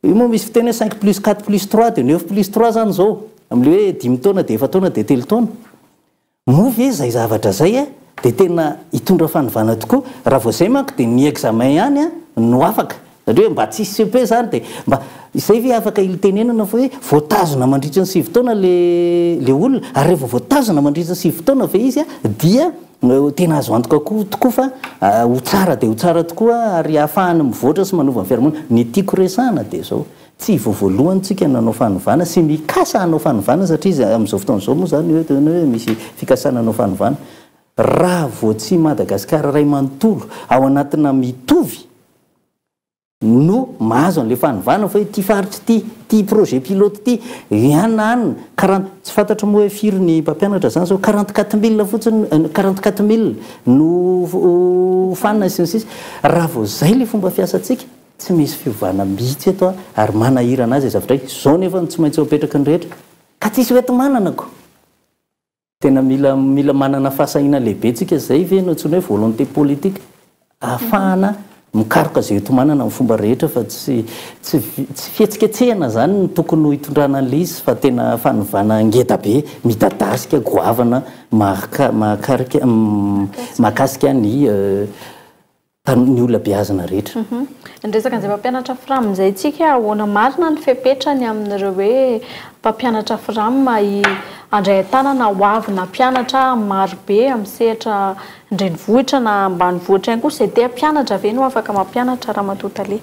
io moa misy fiteny hoe cinq plus quatre plus trois dia neuf plus trois izany izao, amin'ilay hoe dimy taona dia efa-taona dia telo taona. Moa ve izay zavatra izay dia tena hitondra fanovana tokoa? Raha vao izay manko dia ny examen ihany no afaka. Satria hoe mba tsisy cepe izany dia mba, izay ve afaka iltenenana fa hoe voatazona mandritry ny sivy taona le le olona, ary rehefa voatazona mandritry ny sivy taona ve izy dia tena azo antoka koa tokoa fa ho tsara dia ho tsara tokoa ary ahafahany mivoatra sy manova ny fiarahamonina. Ny tiako resahana dia izao, tsy vao voalohany tsika nanao fanovana sy mikasa hanao fanovana satria izy amin'izao fotoana izao moa izany hoe tena hoe misy fikasana hanao fanovana, raha vao tsy Madagasikara iray manontolo ao anatina mitovy. no mahazo an'ilay fanovana fa hoe ity faritra ity, ity projet pilote ity, ry anona anona, quarante, tsy fantatro moa hoe firy ny mpampianatra izany izao, 44 mille fotsiny, 44 mille no hofanina sy ny sisa. Raha vao izay ilay fomba fiasantsika, tsy misy fiovana mihitsy eto ary manahirana azy izay zavatra izay. Izao nefa no tsy maintsy ho apetraky ny rehetra, ka tsisy hoenti-manana ko! Tena mila mila manana fahasahiana lehibe tsika zay ve no antsoina hoe volonté politique ahafahana mikaroka zay enti-manana amin'ny fomba rehetra fa tsy tsy tsy fihetsiketsehana zany no tokony ho hitondrana an'ilay izy fa tena fanovana ngeda be midadasika goavana mahaka mahakarika mahakasika ny Tamin'ny olona beazina rehetra. Niresaka an'izay mpampianatra fram izay tsika, ahoana marina ny fepetrany amin'ireo hoe mpampianatra fram handray an-tanana ho avy na mpianatra maro be amin'ny sehatra an-drenivohitra na ambanivohitra ihany koa, izay te hampianatra ve no afaka mampianatra Ramatoa Tale?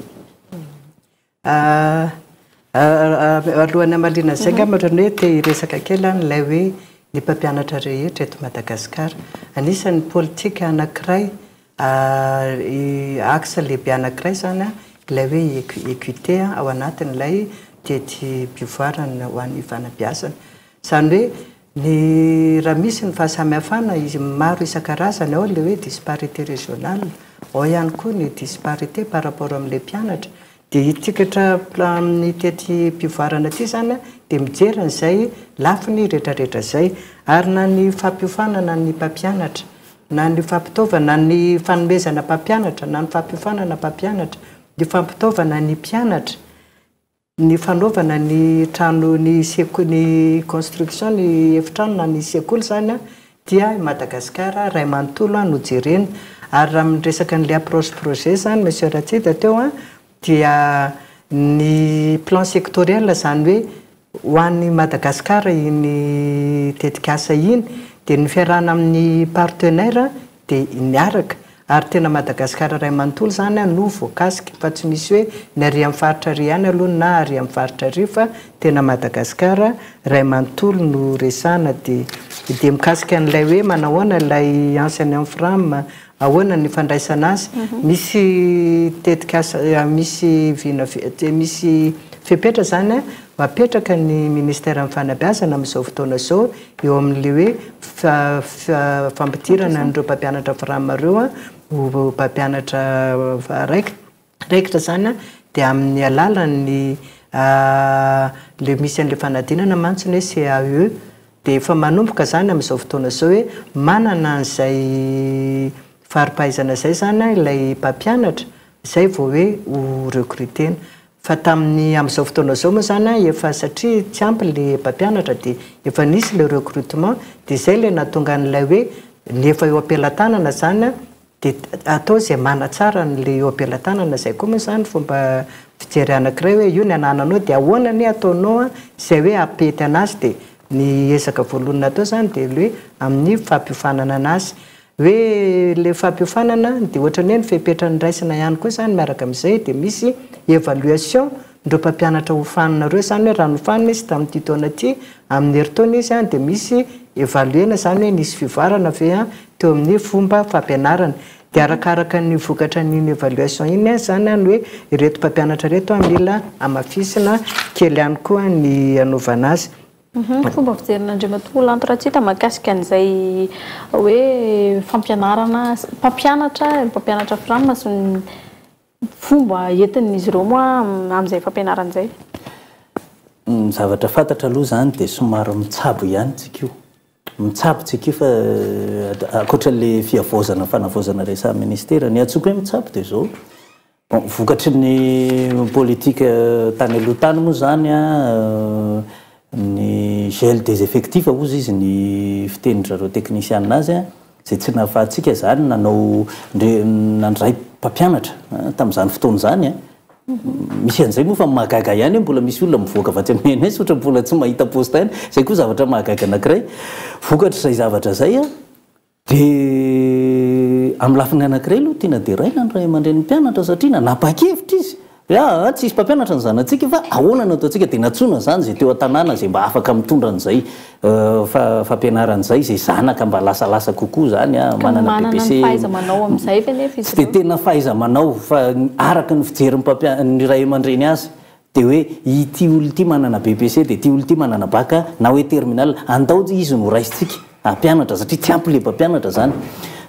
Alohan'ny hamaliana an'izay angamba ohatran'ny hoe te hiresaka kely aho an'ilay hoe ny mpampianatra rehetra eto Madagasikara. Anisan'ny politika anankiray, axe lehibe anankiray izany ilay hoe équité ao anatin'ilay teti-pivoarana ho an'ny fanabeazana. Izany hoe ny raha misy ny fahasamihafana izy maro isan-karazany, ao ilay hoe disparité régionale, ao ihany koa ny disparité par rapport amin'ilay mpianatra. Dia ity katra amin'ny teti-pivoarana ity izany dia mijery an'izay lafiny rehetrarehetra izay. Ary na ny fampiofanana ny mpampianatra, na ny fampitaovana, na ny fanomezana mpampianatra, na ny fampiofanana mpampianatra, ny fampitaovana ny mpianatra, Ny fanaovana ny trano ny seko ny construction ny efitrano na ny sekoly izany dia i Madagasikara iray manontolo no jerena ary raha miresaka an'ilay approche projet izany Monsieur Ratsida teo dia ny plan sectoriel izany hoe ho an'i Madagasikara iny tetikasa iny dia ny fiarahana amin'ny partenaire dia niaraka ary tena Madagascar iray manontolo izany no voakasika fa tsy misy hoe ny ary amin'ny faritra ary ihany aloha na ary amin'ny faritra ary fa tena Madagascar iray manontolo no resahana dia dia mikasika an'ilay hoe manahoana ilay enseignant fram ahoana ny fandraisana azy misy tetikasa misy vina misy fepetra izany mapetraka ny ministeran'ny fanabeazana amin'izao fotoana izao eo amin'ilay hoe fampidirana an'ireo mpampianatra fram ireo ho mpampianatra raikitra izany dia amin'ny alalan'ny ilay misy an'ilay fanadinana mantsy ny hoe CAE dia efa manomboka izany amin'izao fotoana izao hoe manana an'izay fari-pahaizana izay izany ilay mpampianatra izay vao hoe ho recruter-na. Fa tamin'ny amin'izao fotoana izao moa izany an, efa satria tsy ampy le mpampianatra dia efa nisy le recrutement dia izay ilay nahatonga an'ilay hoe ny efa eo am-pelatanana izany an, dia atao izay manatsara an'ilay eo am-pelatanana, izay koa moa izany fomba fijery anankiray hoe io ny anananao dia ahoana anie ataonao an izay hoe hampety an'azy dia ny ezaka voalohany natao izany dia ilay hoe amin'ny fampiofanana an'azy. Hoe le fampiofanana dia ohatran'ny hoe ny fepetra noraisina ihany koa izany miaraka amin'izay dia misy évaluation ireo mpampianatra hofanina ireo izany hoe raha nofanina izy tamin'ity taona ity, amin'ny herintaona izy dia misy évaluer-na izany hoe nisy fivoarana ve teo amin'ny fomba fampianarana. Dia arakaraka ny vokatra an'iny évaluation iny izany ny hoe ireto mpampianatra ireto mila hamafisina kely ihany koa ny hanaovana azy. Ny fomba fijerin'Andriamatoa Lanto Ratsita mahakasika an'izay hoe fampianarana mpampianatra, mpampianatra fram sy ny fomba entin'izy ireo moa amin'izay fampianarana izay. Ny zavatra fantatra aloha izany dia somary mitsabo ihany tsika io. Mitsabo tsika io fa ankoatra ilay fihavaozana, fanavaozana resahan'ny ministera. Ny antsoiko hoe mitsabo dia izao, Bon, vokatry ny politique tany aloha tany moa izany an, ny gel des effectifs hozy izy ny fitenin-dry zareo teknisiana azy an, izay tsy nahafahantsika izany nanao ndre nandray mpampianatra tamin'izany fotoana izany an. Misy an'izay moa fa mahagaga ihany hoe mbola misy olona mivoaka avy atsy amin'ny ENS ohatra mbola tsy mahita poste ihany, izay koa zavatra mahagaga anankiray. Vokatr'izay zavatra izay an, Dia amin'ny lafiny anankiray aloha tiana deraina ny ray aman-drenin'ny mpianatra satria nanapa-kevitra izy. Hoe aa tsisy mpampianatra ny zanatsika fa ahoana no ataontsika? Dia nantsoina izany izay teo an-tanàna izay mba afaka mitondra an'izay fampianarana izay, izay zanaka mba lasalasa kokoa izany an, Ka manana manana ny BEPC. fahaiza-manao amin'izay ve nefa izy Tsy dia ireo? tena fahaiza-manao fa araka ny fijerin'ny mpampia-, ny ray aman-dreny azy dia hoe ity olona ity manana BEPC dia ity olona ity manana bac na hoe terminal, andao izy no raisintsika hampianatra satria tsy ampy ilay mpampianatra izany.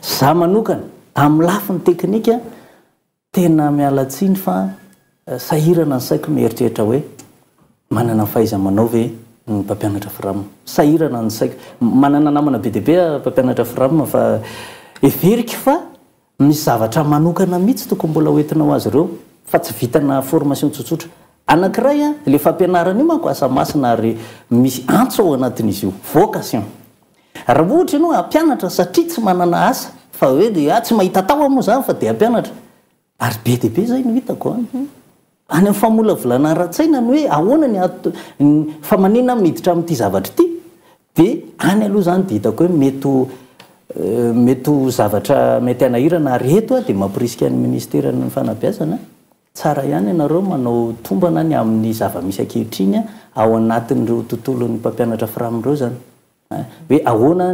Izaho manokana amin'ny lafiny teknika, Tena miala tsiny fa sahirana ny saiko mieritreritra hoe manana ny fahaiza-manao ve ny mpampianatra fram? Sahirana ny saiko. Manana namana be dia be aho mpampianatra fram fa heveriko fa misy zavatra manokana mihitsy tokony mbola ho entina ho azy ireo fa tsy vitana formation tsotsotra. Anankiray an, ilay fampianarana io manko asa masina ary misy antso ao anatin'izy io, vocation. Raha ohatra ianao hampianatra satria tsy manana asa fa hoe dia tsy mahita atao aho moa izany fa dia hampianatra. Ary be dia be izay no hitako an. Any amin'ny famolavolana ara-tsaina ny hoe ahoana ny ato fa maninona aho miditra amin'ity zavatra ity? Dia any aloha izany dia hitako hoe mety ho mety ho zavatra mety hanahirana ary eto aho dia mamporisika ny ministeran'ny fanabeazana tsara ihany ianareo manao tombana ny amin'ny zava-misy ankehitriny ao anatin'ireo tontolon'ny mpampianatra fram ireo izany. Hoe ahoana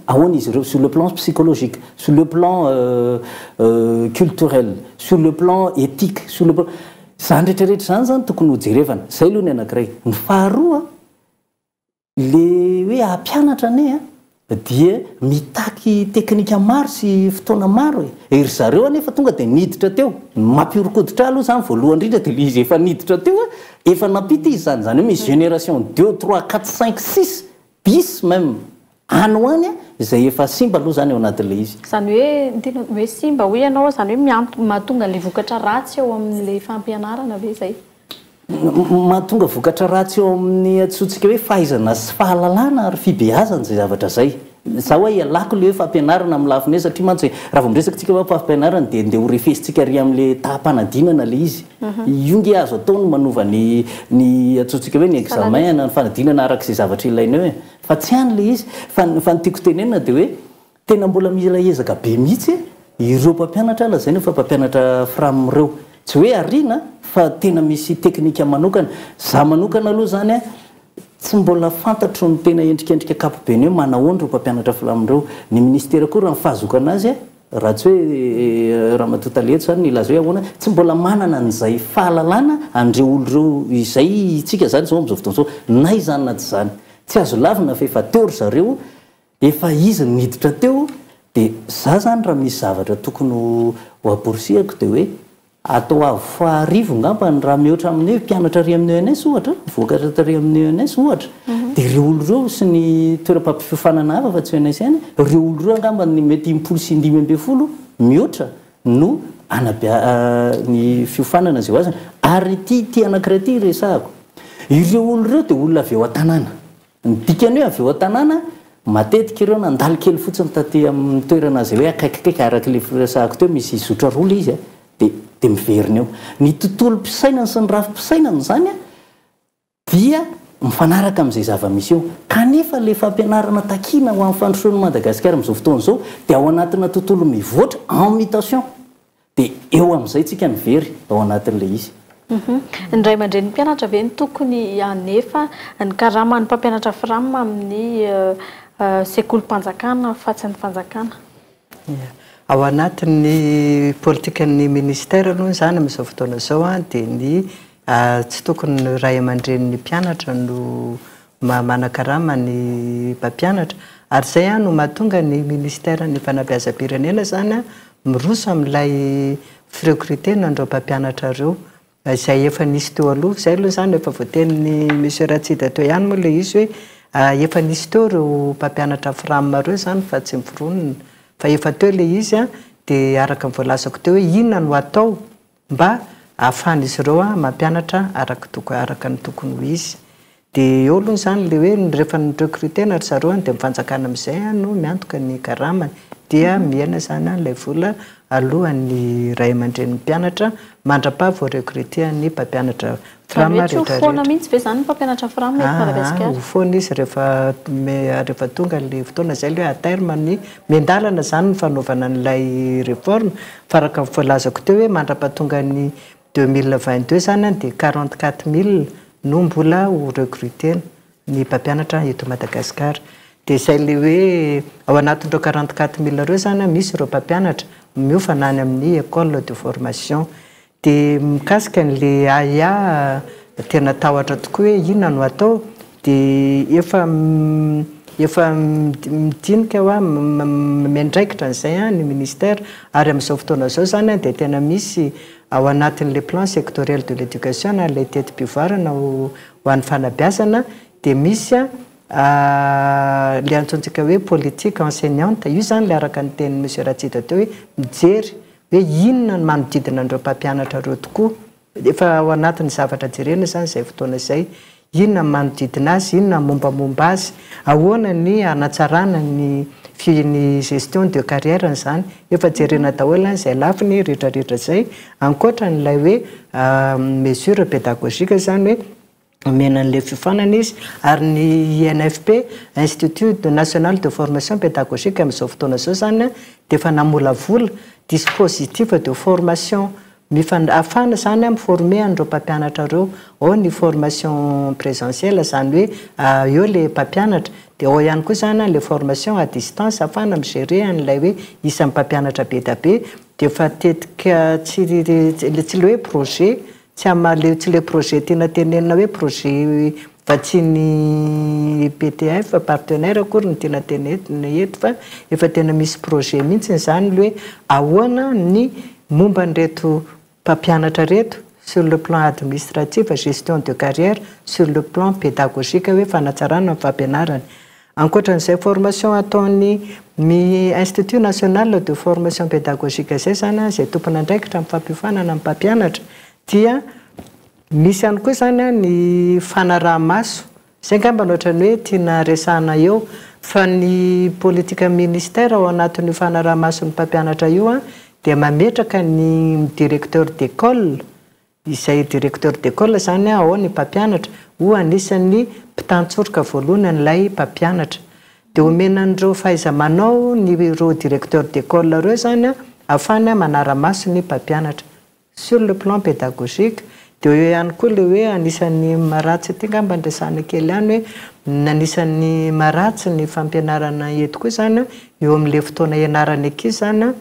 ahoana izy ireo sur le plan psychologique, sur le plan culturel, sur le plan éthique, sur le plan, izany rehetra rehetra izany izany tokony ho jerevana. Izay aloha ny anankiray. Ny faharoa, le hoe hampianatra anie an, dia mitaky teknika maro sy fotoana maro e. Ry zareo anefa tonga dia niditra teo. Ny mampihoron-koditra ahy aloha izany voalohany indrindra dia le izy efa niditra teo an, Efa nampita izy izany, izany hoe misy génération deux, trois, quatre, cinq, six, dix même any ho any izay efa simba aloha izany ao anatin'ilay izy. Izany hoe ny tiana hoe simba hoy ianao, izany hoe mianto, mahatonga an'ilay vokatra ratsy eo amin'ilay fampianarana ve izay? Mahatonga vokatra ratsy eo amin'ny antsointsika hoe fahaizana sy fahalalana ary fibeazana izay zavatra izay. Za hoa ialako le hoe fampianarana amin'ny lafiny hoe satria mantsy raha vao miresaka tsika hoe fampianarana dia ndeha ho refesintsika ary amin'le taham-panadinana le izy. Io nge azo atao ny manova ny ny antsointsika hoe ny examen na ny fanadinana araka izay zavatra ilaina eo e. Fa tsy any le izy. Fa fa ny tiako tenenina dia hoe tena mbola mila ezaka be mihitsy ireo mpampianatra lazaina fa mpampianatra fram ireo. Tsy hoe ariana fa tena misy teknika manokana. Za manokana aloha izany an, Tsy mbola fantatro ny tena endrikendrika ankapobeny hoe manahoana ireo mpampianatra flam ireo. Ny ministera koa raha ny fahazoako anazy, raha tsy hoe Ramatoa Tale eto izany no hilaza hoe ahoana, tsy mbola manana an'izay fahalalana an'ireo olona ireo izay isika izany izao amin'izao fotoana izao. Na izany na tsy izany, tsy azo lavina fa efa teo ry zareo, efa izy no niditra teo, dia za izany raha misy zavatra tokony ho amporisihako dia hoe Atao avo faha-arivo ngamba ny raha mihoatra amin'ny hoe mpianatra ary amin'ny ENS ohatra, mivoaka tary amin'ny ENS ohatra, dia ireo olona ireo sy ny toeram-pampiofanana hafa fa tsy ENS ihany, ireo olona ireo angamba ny mety impolo sy in-dimy-ambinifolo mihoatra no anabea ny fiofanana izay ho azony. Ary ity ity anankiray ity resahako, ireo olona ireo dia olona avy eo an-tanàna. Ny dikany hoe avy eo an-tanàna, matetika ireo nandalo kely fotsiny taty amin'ny toerana izay hoe akaikikaiky araka ilay firesahako teo, misy zotra roa ilay izy a, dia dia miverina eo. Ny tontolom-pisainany sy ny rafi-pisainany izany a, dia mifanaraka amin'izay zava-misy eo. Kanefa ilay fampianarana takiana ho an'ny fandrosoan'i Madagasikara amin'izao fotoana izao dia ao anatina tontolo mivoatra en mutation. Dia eo amin'izay tsika no very ao anatin'ilay izy. Ny ray aman-drenin'ny mpianatra ve no tokony hanefa ny karaman'ny mpampianatra fram amin'ny sekolim-panjakana fa tsy ny fanjakana? Ia. Ao anatin'ny politikan'ny ministera aloha izany amin'izao fotoana izao dia ny tsy tokony ny ray aman-drenin'ny mpianatra no Manakarama ny mpampianatra ary izay no mahatonga ny ministeran'ny fanabeazam-pirenena izany miroso amin'ilay firecrutena an'ireo mpampianatra ireo izay efa nisy teo aloha. Izay aloha izany efa voatenin'i Monsieur Ratsida teo ihany moa ilay izy hoe efa nisy teo ireo mpampianatra fram ireo izany fa tsy miforonina fa efa teo ilay izy dia araka ny voalazako teo hoe inona no atao mba ahafahan'izy ireo mampianatra araka ny tokony ho izy. Dia eo aloha izany ilay hoe rehefa ni-recruter-na ry zareo dia ny fanjakana amin'izay no miantoka ny karamany. Dia mihena izany ilay vola alohan'ny ray aman-drenin'ny mpianatra mandra-paha voa-recruter ny mpampianatra Izany fram hoe tsy ho rehetra foana rehetra. mihitsy ve izany ny mpampianatra fram eto Aa, Madagasikara? ho foana izy rehefa rehefa tonga ilay fotoana izay ilay hoe à terme ny miandalana izany ny fanaovana an'ilay réforme fa araka ny voalazako teo hoe mandra-pahatonga ny. 2022 izany dia 44 000 no mbola ho recruter-na ny mpampianatra eto Madagasikara. Dia izay ilay hoe ao anatin'ireo 44 000 ireo izany misy ireo mpampianatra miofana any amin'ny école de formation. Dia mikasika an'ilay ahiahy tena tahotra tokoa hoe inona no atao dia efa efa midinika hoa miandraikitra an'izay ny ministère ary amin'izao fotoana izao izany dia tena misy ao anatin'ilay plan sectoriel de l'éducation na ilay teti-pivoarana ho an'ny fanabeazana dia misy ilay antsointsika hoe politique enseignante, io izany ilay araka ny tenin'i Monsieur Ratsida teo hoe mijery hoe inona ny manodidina an'ireo mpampianatra ireo tokoa, efa ao anatin'ny zavatra jerena izany izay fotoana izay, inona ny manodidina azy, inona ny mombamomba azy, ahoana ny hanatsarana ny ny gestion de carrière-ny izany, efa jerena daholo izay lafiny rehetrarehetra izay, ankoatra an'ilay hoe mesure pédagogique izany hoe Omena an'ilay fiofanana izy ary ny INFP, Institut National de Formation Pédagogique, amin'izao fotoana izao izany dia efa namolavola dispositif de formation mifan-, ahafahana izany mi-former an'ireo mpampianatra ireo. Ao ny formation présentielle, izany hoe eo ilay mpampianatra, dia ao ihany koa izany ilay formation à distance ahafahana mi-gérer an'ilay hoe isan'ny mpampianatra be dia be, dia efa tetika tsy tsy ilay hoe projet Tsy hamaly tsy le projet tiana tenenina hoe projet vatsian'ny PTF, partenaire, akory no tiana tenenina eto fa efa tena misy projet mihitsy izany le hoe ahoana ny momba an'ireto mpampianatra ireto sur le plan administratif, gestion de carrière, sur le plan pédagogique hoe fanatsarana ny fampianarana. Ankoatran'izay formation ataon'ny ny Institut National de Formation Pédagogique izay izany izay tompon'andraikitra amin'ny fampiofanana ny mpampianatra dia misy ihany koa izany ny fanaraha-maso, izay angamba no ohatran'ny hoe tiana resahana eo, fa ny politikan'ny ministère ao anatin'io fanaraha-mason'ny mpampianatra io dia mametraka ny directeur d'école Izay directeur d'école izany ao ny mpampianatra ho anisan'ny mpitantsoroka voalohany an'ilay mpampianatra. Dia omena an'ireo fahaiza-manao ny ireo directeur d'école ireo izany ahafahany manara-maso ny mpampianatra. Sur le plan pédagogique dia eo ihany koa ilay hoe anisan'ny maharatsy ity angamba no resahana kely ihany hoe anisan'ny maharatsy ny fampianarana eto koa izany eo amin'ilay fotoana ianaran'ny ankizy izany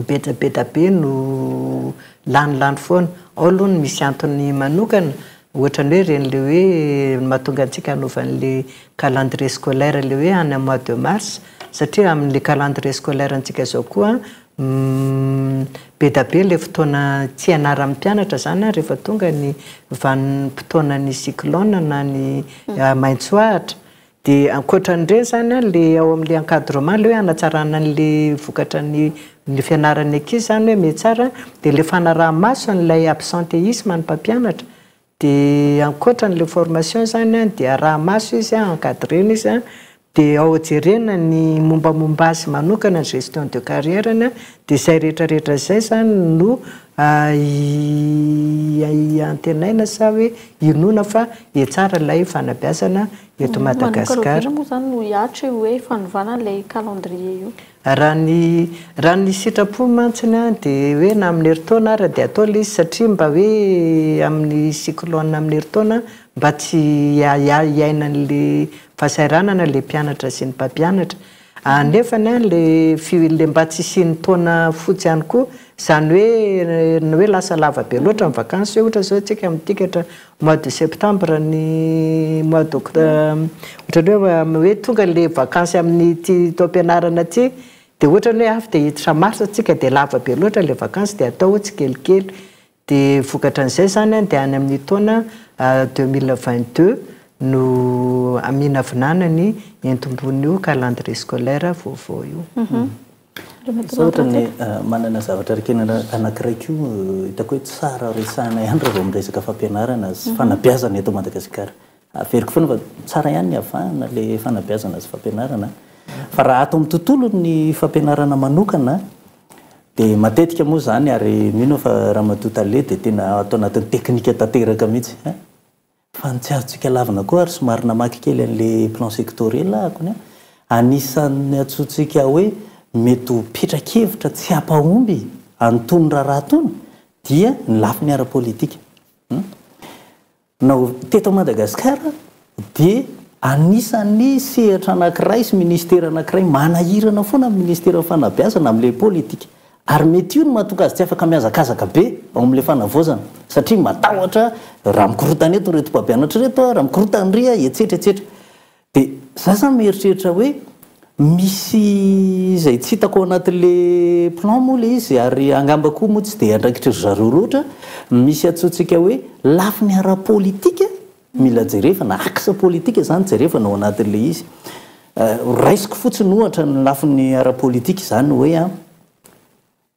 Betsabeta be no lany lany foana. Ao aloha ny misy antony manokana, ohatran'ny hoe ireny ilay hoe mahatonga antsika hanova an'ilay calendrier scolaire ilay hoe any amin'ny mois de mars, satria amin'ilay calendrier scolaire antsika izao koa be dia be ilay fotoana tsy ianaran'ny mpianatra izany rehefa tonga ny vanim-potoanan'ny cyclone na ny maitso ahitra. Dia ankoatran'ireny izany an, ilay ao amin'ilay encadrement, ilay hoe hanatsarana an'ilay vokatra ny ny fianaran'ny ankizy izany hoe mihatsara, dia ilay fanaraha-maso an'ilay absentéisme ny mpampianatra. Dia ankoatran'ilay formation izany an, dia araha-maso izy an, encadrer-na izy an, dia ao jerena ny mombamomba azy manokana, ny gestion de carrière-ny an, dia izay rehetrarehetra izay izany no Antenaina sa hoe inoana fa hihatsara ilay fanabeazana eto Madagasikara. Manomboka rahoviana moa izany no hihatra io hoe fanovana an'ilay calendrier io? Raha ny raha ny sitrapo mantsiny dia hoe na amin'ny herintaona ara dia atao ilay izy satria mba hoe amin'ny cyclone amin'ny herintaona mba tsy hiainan'ilay fahasahiranana ilay mpianatra sy ny mpampianatra. Anefany an le fi le mba tsy hisian'ny taona fotsy ihany koa, izany hoe ny hoe lasa lava be loatra ny vakansy hoe ohatra izao tsika mitikatra mois de septembre ny mois d'oct ohatran'ny hoe hoe tonga le vakansy amin'ity taom-pianarana ity dia ohatran'ny hoe avy dia hiditra mars tsika dia lava be loatra le vakansy dia atao tsikelikely Dia vokatra an'izay izany dia any amin'ny taona 2022 no haminavinana ny entim-bon'io calendrier scolaire vaovao io. Za ohatran'ny manana zavatra rekenana anankiray koa hitako hoe tsara resahina ihany raha vao miresaka fampianarana sy fanabeazana eto Madagasikara. Averiko foana fa tsara ihany ny avahana ilay fanabeazana sy fampianarana fa raha ato amin'ny tontolon'ny fampianarana manokana Dia matetika moa izany ary mino aho fa Ramatoa Tale dia tena ato anatin'ny teknika tanteraka mihitsy an! Fa ny tsy azontsika lavina koa ary somary namaky kely an'ilay plan sectoriel aho akony an! Anisan'ny antsointsika hoe mety ho petra-kevitra tsy hampahomby an'itony raharaha itony. dia ny lafiny ara-politika. Na teto Madagasikara dia anisan'ny sehatra anankiray sy minisitera anankiray manahirana foana ny minisiteran'ny fanabeazana amin'ilay politika. Ary mety io no mahatonga azy tsy afaka mihazakazaka be ao amin'ilay fanavaozana satria matahotra raha mikorontana eto ireto mpampianatra ireto, raha mikorontana iry, etsetra etsetra. Dia za zany mieritreritra hoe misy izay tsy hitako ao anatin'le plan moa le izy ary angamba koa moa tsy dia andraikitry ry zareo loatra, misy antsointsika hoe lafiny ara-politika mila jerevana, axe politika izany jerevana ao anatin'le izy. Raisiko fotsiny ohatra ny lafiny ara-politika izany hoe an,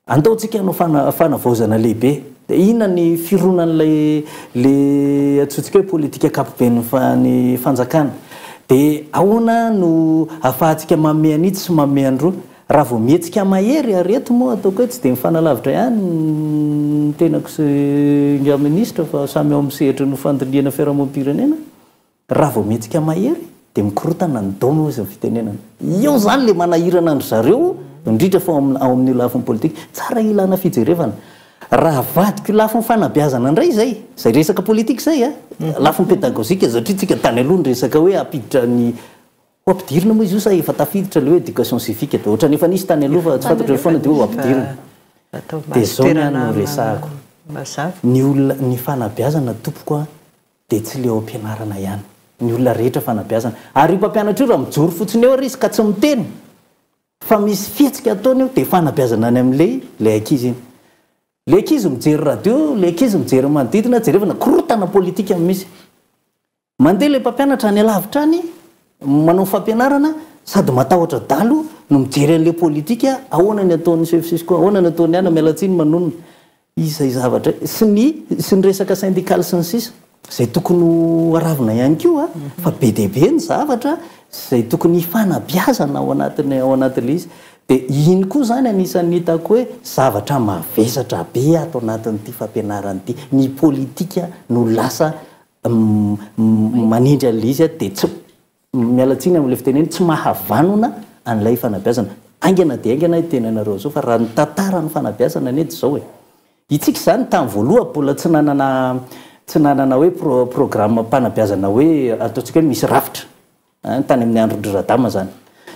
Andao tsika hanao fanavaozana lehibe. Dia inona ny fironan'ilay le antsointsika hoe politika ankapoben'ny ny fanjakana? Dia ahoana no ahafahantsika manome an'itsy sy manome an'iroa? Raha vao mihetsika mahery, ary eto moa ataoko hoe tsy dia mifanalavitra ihany ny tenako sy ingahy minisitra fa samy ao amin'ny sehatry ny fandinihana fiarahamonim-pirenena, Raha vao mihetsika mahery dia mikorotana ny daomy hozy ny fitenenana. Eo izany ilay manahirana an-dry zareo indrindra fa ao amin'io lafiny politika. Tsara ilana fijerevana. Raha avadika io lafiny fanabeazana indray izay, izay resaka politika izay a, lafiny pédagogique satria tsika tany aloha niresaka hoe hampiditra ny, ho ampidirina moa izy io sa efa tafiditra ilay hoe éducation civique dia ohatran'ny efa nisy tany aloha fa tsy fantatro foana dia hoe ho ampidirina. Dia izao ny ahy no resahako. Ny olona, ny fanabeazana tompoko a, dia tsy le ao am-pianarana ihany, ny olona rehetra fanabeazana. Ary io mpampianatra io raha mijoro fotsiny eo ary izy ka tsy miteny fa misy fihetsika ataony eo dia fanabeazana any amin'ilay ilay ankizy iny. Ilay ankizy mijery radio, ilay ankizy mijery ny manodidina, jerevana korontana politika no misy. Mandeha ilay mpampianatra any alavitra any manao fampianarana sady matahotra dalo no mijery an'ilay politika, ahoana ny ataon'ny chef cisco, ahoana ny ataon'ny ana, miala tsiny manonona. Izay zavatra sy ny sy ny resaka syndical sy ny sisa izay tokony ho aravina ihany koa fa be dia be ny zavatra izay tokony hifanabeazana ao anatin'ny ao anatin'ilay izy. Dia iny koa izany anisan'ny hitako hoe zavatra mavesatra be ato anatin'ity fampianarana ity. Ny politika no lasa manindry an'ilay izy dia tsy Miala tsiny amin'ilay fitenena, tsy mahavanona an'ilay fanabeazana. Haingana dia haingana hiteny anareo an'izao fa raha ny tantaran'ny fanabeazana anie dia izao e. Itsika izany tamin'ny voalohany mbola tsy nanana tsy nanana hoe pro programme-panabeazana hoe ataontsika hoe misy rafitra an, tany amin'ny andron-dry Radama izany.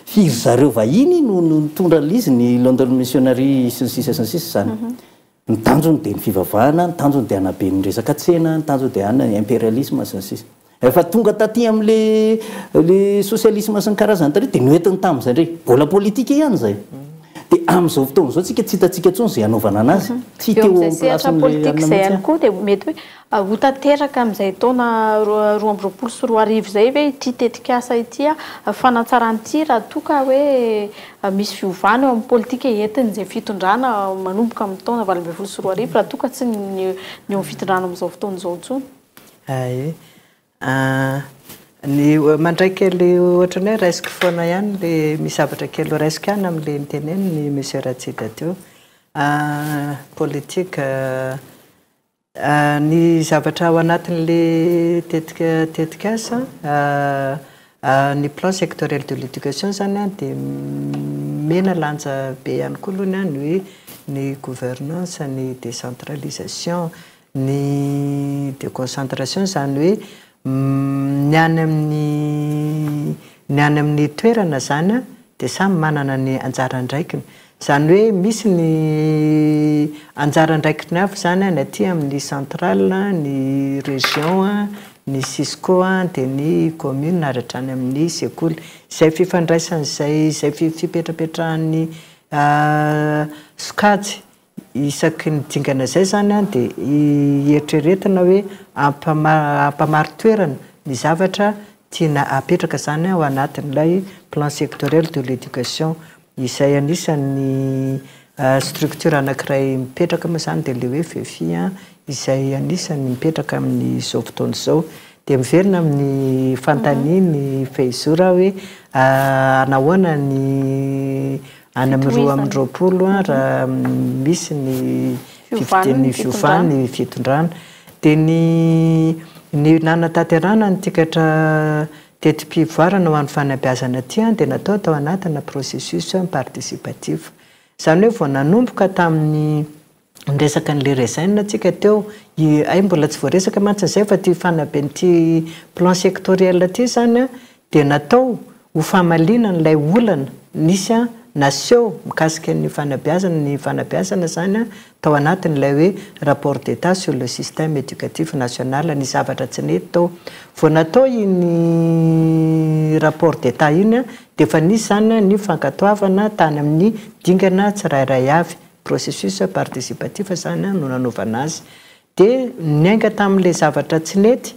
Firy zareo vahiny no nitondra an'ilay izy, ny London Missionary sy ny sisa sy ny sisa izany. Ny tanjony dia ny fivavahana, ny tanjony dia hanabe ny resaka tsena, ny tanjony dia hanana ny imperialisme sy ny sisa. Rehefa tonga taty amin'le le socialisme sy ny karazany tary dia noentiny tamin'izay indray. Mbola politika ihany izay. Dia amin'izao fotoana izao tsika tsy hitantsika intsony izay hanaovana anazy. Tsy Eo teo amin'izay amin'ny sehatra place-n'le politika anona izay mihitsy ihany aho. koa dia mety hoe Ho tanteraka amin'izay taona 2022 izay ve ity tetikasa ity fanatsarana ity raha toa ka hoe misy fiovana eo amin'ny politika entin'izay fitondrana manomboka amin'ny taona 2018 raha toa ka tsy ny eo amin'ny fitondrana amin'izao fotoana izao intsony? Ae. Ny mandray kely ohatran'ny hoe raisiko foana ihany ilay misy zavatra kely raisiko ihany amin'ilay notenenin'i Monsieur Ratsida teo. Politika. Ny zavatra ao anatin'ilay tetika tetikasa, ny plan sectoriel de l'éducation izany dia omena lanja be ihany koa aloha ny hoe ny gouvernance, ny décentralisation, ny déconcentration izany hoe ny any amin'ny ny any amin'ny toerana izany dia samy manana ny anjara andraikiny. Izany hoe misy ny anjara andraikiny avy izany ny aty amin'ny centrale, ny région, ny cisco dia ny commune ary hatrany amin'ny sekoly. Izay fifandraisana izay, izay fipetrapetrahan'ny sokajy Isaky ny dingana izay izany dia ieritreretina hoe hampamari-toerana ny zavatra tiana hapetraka izany ao anatin'ilay plan sectoriel de l'éducation izay anisan'ny structure anankiray mipetraka moa izany dia ilay hoe FEFI izay anisan'ny mipetraka amin'izao fotoana izao. Dia miverina amin'ny fanontanian'i Fehizoro aho hoe nahoana ny Any amin'ny 22 raha misy ny fifidian'ny fiovan'ny fitondrana. Dia ny ny nanatanterahana ny tikatra teti-pivoarana ho an'ny fanabeazana aty dia natao tao anatina processus participatif. Izany hoe vao nanomboka tamin'ny. Niresaka an'ilay RESEN tsika teo, hay mbola tsy voaresaka mantsy izay fa ity fanaben'ity plan sectoriel ity izany dia natao ho famaliana an'ilay olana nisy naseho mikasika ny fanabeazana, ny fanabeazana izany tao anatin'ilay hoe rapport d'état sur le système éducatif national, nisy zavatra tsy nety tao. Vao natao iny rapport d'état iny dia efa nisy izany ny fankatoavana tany amin'ny dingana tsirairay avy. Processus participatif izany no nanaovana azy. Dia niainga tamin'ilay zavatra tsy nety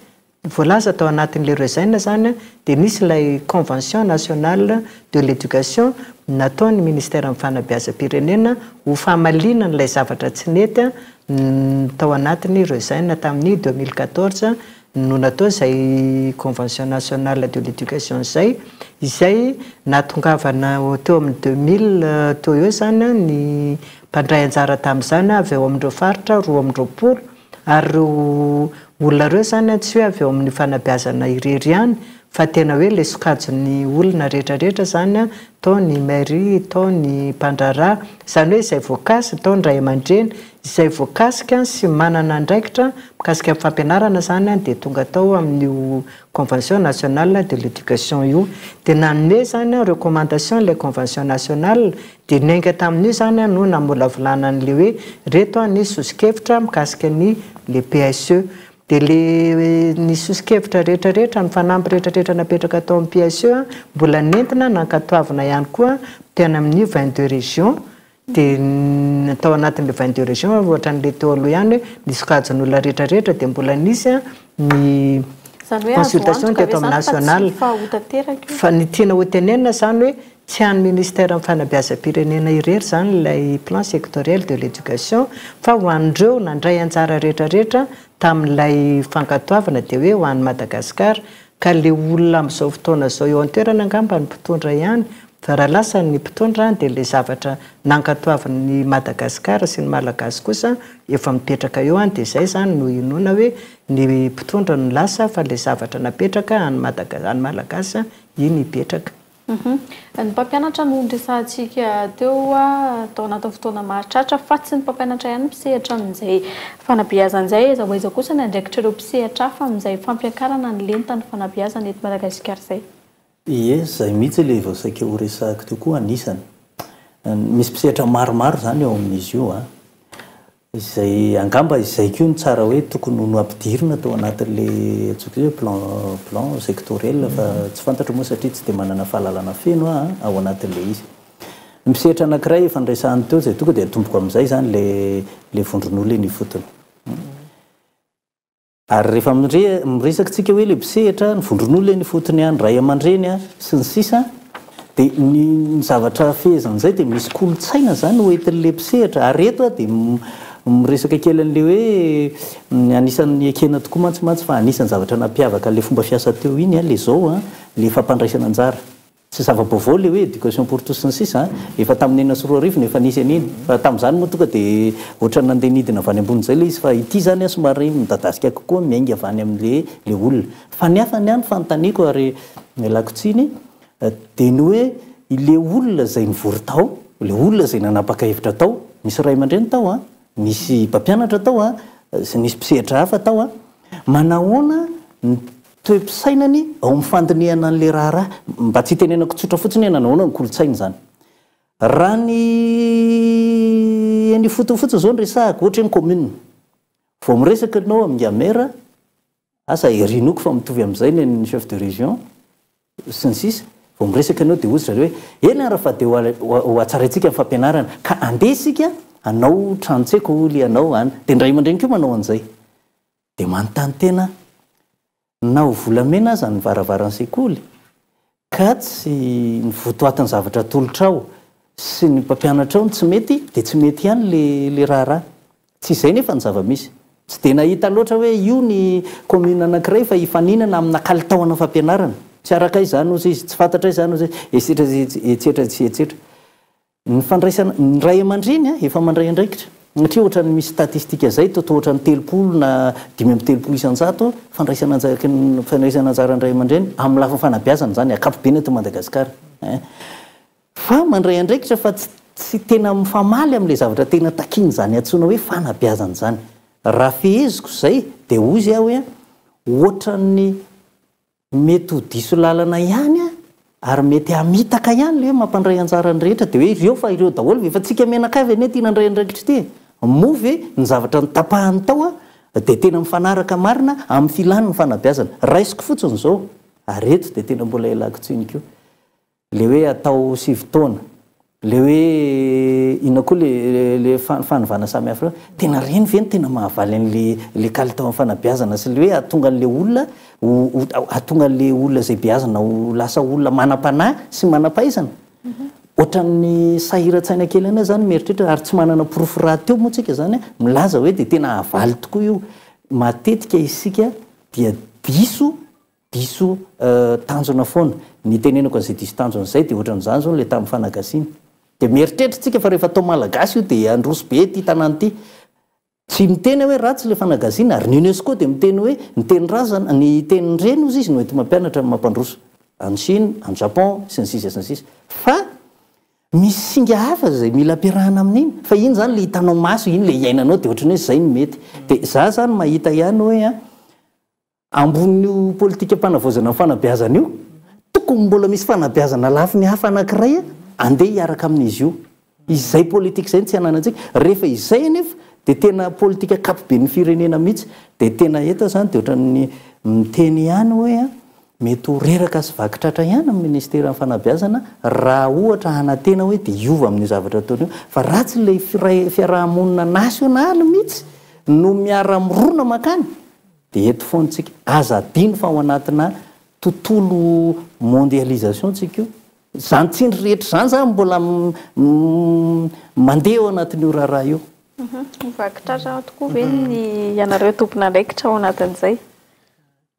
voalaza tao anatin'ilay RESEN izany dia nisy ilay convention nationale de l'éducation nataon'ny ministeran'ny fanabeazam-pirenena ho famaliana an'ilay zavatra tsy nety tao anatin'ny RESEN tamin'ny 2014 no natao izay convention nationale de l'éducation izay, izay nahatongavana teo amin'ny 2000 teo eo izany ny mpandray anjara tamin'izany avy ao amin'ireo faritra 22 ary ireo olona ireo izany tsy hoe avy ao amin'ny fanabeazana irery ihany fa tena hoe ilay sokajin'ny olona rehetra rehetra izany, tao ny mairie, tao ny mpandraharaha, izany hoe izay voakasika, tao ny ray aman-dreny, izay voakasika sy manana andraikitra mikasika ny fampianarana izany dia tonga tao amin'io convention nationale de l'éducation io. Dia nanome izany recommandation ilay convention nationale, dia niainga tamin'io izany no namolavolana an'ilay hoe ireto ny soso-kevitra mikasika ny le PSE. Dia le ny soso-kevitra rehetra rehetra, ny fanamby rehetra rehetra napetraka tao amin'ny PSE mbola nentina nankatoavina ihany koa teny amin'ny 22 régions, dia tao anatin'ilay 22 régions ohatran'ilay teo aloha ihany hoe ny sokajin'olona rehetra rehetra dia mbola nisy ny Izany hoe azo consultation antoka ve teto amin'ny izany fa tsy national. fa ho tanteraka io? Fa ny tiana hotenenina izany hoe tsy an'ny ministeran'ny fanabeazam-pirenena irery izany ilay plan sectoriel de l'éducation fa ho an'ireo nandray anjara rehetra rehetra tamin'ilay fankatoavana dia hoe ho an'i Madagasikara ka ilay olona amin'izao fotoana izao eo an-toerana angamba ny mpitondra ihany fa raha lasa ny mpitondra dia ilay zavatra nankatoavin'i Madagasikara sy ny Malagasy kosa efa mipetraka eo dia izay izany no inoana hoe ny mpitondra no lasa fa ilay zavatra napetraka an'i Madaga an'ny Malagasy iny hipetraka. Ny mpampianatra no noresahantsika teo tao anatin'ny fotoana mahatratra fa tsy ny mpampianatra ihany no mpisehatra amin'izay fanabeazana izay. Aiza ho aiza kosa ny andraikitr'ireo mpisehatra hafa amin'izay fampiakarana ny lentan'ny fanabeazana eto Madagasikara izay? Ie, izay mihitsy ilay vao saika horesahako teo koa anisany. Misy mpisehatra maromaro izany ao amin'izy io an. Izay angamba izay koa no tsara hoe tokony ho nampidirina tao anatin'ilay antsoiko hoe plan plan sectoriel fa tsy fantatro moa satria tsy dia manana fahalalana feno aho an ao anatin'ilay izy. Ny mpisehatra anankiray efa niresahany teo izay tonga dia atomboko amin'izay izany ilay ilay vondron'olona eny ifotony. Ary rehefa miresaka tsika hoe le mpisehatra, ny vondron'olona eny ifotony, ny ray aman-dreny sy ny sisa dia ny zavatra fehezan'izay dia misy kolontsaina izany ho entin'le mpisehatra. Ary eto aho dia miresaka kely an'le hoe anisan'ny ekena tokoa mantsy mantsy fa anisan'ny zavatra nampiavaka an'le fomba fiasa teo iny le zao le fampandraisana anjara. Tsy zava-baovao ilay hoe éducation pour tous sy ny sisa an! Efa tamin'ny 2006 no efa nisy an'iny. Fa tamin'izany moa tonga dia ohatran'ny nandeha nidina avy any ambony izay ilay izy fa ity izany an somary midadasika kokoa miainga avy any amin'ilay ilay olona. Fa ny hafa ny ahy ny fanontaniako ary ialako tsiny dia ny hoe ilay olona izay nivory tao, ilay olona izay nanapaka hevitra tao, nisy ray aman-dreny tao an, nisy mpampianatra tao an, sy nisy mpisehatra hafa tao an, manahoana ny toe-pisainany ao amin'ny fandinihana an'ilay raharaha, mba tsy hitenenako tsotra fotsiny hoe nanahoana ny kolontsaina izany. Raha ny eny ifotony fotsiny izao no resahako, ohatra hoe ny commune. Vao miresaka ianao amin'i Maire, asa herinoko fa mitovy amin'izay ny an'ny chef de région, sy ny sisa, vao miresaka ianao dia hoy zareo hoe eny ary fa dia ho hatsaraintsika ny fampianarana, ka andeha isika hanao tranon-tsekoly, hanao an. Dia ny ray aman-dreny koa manao an'izay. Dia manontany tena aho, na ho volamena aza ny varavaran'ny sekoly, ka tsy ny votoatin'ny zavatra atolotrao sy ny mpampianatra ao no tsy mety, dia tsy mety ihany ilay raharaha. Tsy izay nefa ny zava-misy. Tsy dia nahita loatra hoe io ny commune anankiray fa hifaninana amina kalitaona fampianarana. Tsy arakay izany hozy izy, tsy fantatray izany hozy izy, etsetra etsetra sy etsetra. Ny fandraisana, ny ray aman-dreny efa mandray andraikitra, satria ohatran'ny misy statistique izay toa ohatran'ny 30 na 35 isan-jato fandraisana anjara, fandraisana anjaran'ny ray aman-dreny amin'ny lafiny fanabeazana izany ankapobeny eto Madagasikara. Fa mandray andraikitra fa tsy tsy tena mifamaly amin'ilay zavatra tena takian'izany antsoina hoe fanabeazana izany. Raha feheziko izay dia hozy aho hoe ohatran'ny mety ho diso lalana ihany aho ary mety hamitaka ihany ilay hoe mampandray anjara ny rehetra dia hoe ireo fa ireo daholo ve fa tsika mianakavy anie ity nandray andraikitra ity e! Moa ve ny zavatra notapahany tao dia tena mifanaraka marina amin'ny filàny ny fanabeazana? Raisiko fotsiny izao ary eto dia tena mbola ialako tsiny koa. Le hoe atao 9 taona, le hoe inona koa le le fanovana samihafa ireo, tena ireny ve no tena mahavaly an'le le kalitaon'ny fanabeazana sy le hoe hahatonga an'le olona ho ho hahatonga an'le olona izay beazina ho lasa olona manam-panahy sy manam-pahaizana? Ohatran'ny sahiran-tsaina kely ihany aho izany mieritreritra ary tsy manana porofo rahateo moa tsika izany milaza hoe dia tena hahavaly tokoa io. Matetika isika dia diso Diso tanjona foana. Ny itenenako an'izay diso tanjona izay dia ohatran'izany izao ilay tamin'ny fanagasiana. Dia mieritreritra isika fa rehefa atao malagasy io dia handroso be ity tanàna ity. Tsy miteny aho hoe ratsy ilay fanagasiana ary ny Unesco dia miteny hoe ny tenin-drazana, ny tenin-dreny hozy izy no enti-mampianatra no mampandroso. Any Chine, any Japon, sy ny sisa sy ny sisa. Fa misy singa hafa izay mila ampiarahana amin'iny. Fa iny izany ilay hitanao maso, iny ilay iainanao dia ohatran'ny hoe izay no mety. Dia izaho izany mahita ihany hoe Ambonin'io politikam-panavaozana ny fanabeazana io, tokony mbola misy fanabeazana lafiny hafa anankiray andeha hiaraka amin'izy io. Izay politika izay no tsy ananantsika. Rehefa izay anefa dia tena politika ankapoben'ny firenena mihitsy. Dia tena eto aho izany dia ohatran'ny miteny ihany hoe mety ho reraka sy vaky tratra ihany ny ministeran'ny fanabeazana raha ohatra hanantena hoe dia hiova amin'io zavatra ataony io. Fa ratsy ilay fiaraha-monina nasionaly mihitsy no miara-mirona mankany. Dia eto foana tsika. Aza adino fa ao anatina tontolo mondialisation tsika io. Izany tsindry rehetra izany zany mbola mandeha ao anatin'io raharaha io. Ho vaky tratra tokoa ve ny ianareo tompon'andraikitra ao anatin'izay?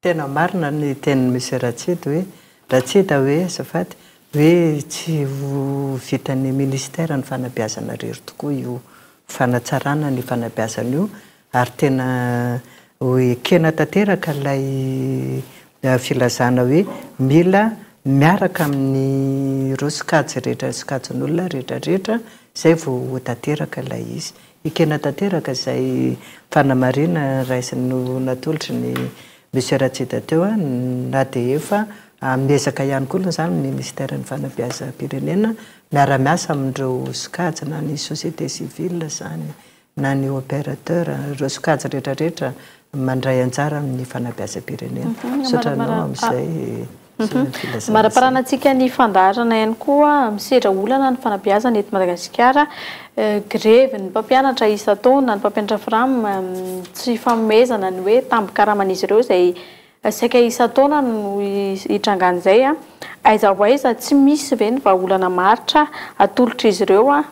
Tena marina ny tenin'i Monsieur Ratsidy hoe, Ratsida hoe azafady, hoe tsy ho vitan'ny ministère ny fanabeazana irery tokoa io fanatsarana ny fanabeazana io Ary tena ho ekena tanteraka ilay filazana hoe mila miaraka amin'ireo sokajy rehetra, sokajin'olona rehetra rehetra izay vao ho tanteraka ilay izy. Ekena tanteraka izay fanamarihana raisin'ny natolotry ny Monsieur Ratsida teo na dia efa miezaka ihany koa aloha izany ny Ministeran'ny Fanabeazam-pirenena miara-miasa amin'ireo sokajy na ny société civile izany na ny opérateur, ireo sokajy rehetra rehetra mandray anjara amin'ny fanabeazam-pirenena. Misaotra anao amin'izay filazana izay. Maraparanantsika ny fandaharana ihany koa, misedra olana ny fanabeazana eto Madagasikara, grevy ny mpampianatra isan-taona, ny mpampianatra fram, tsy fanomezana ny hoe tambin-karaman'izy ireo izay saika isan-taona no hitrangan'izay. Aiza ho aiza, tsy misy ve ny vahaolana maharitra atolotr'izy ireo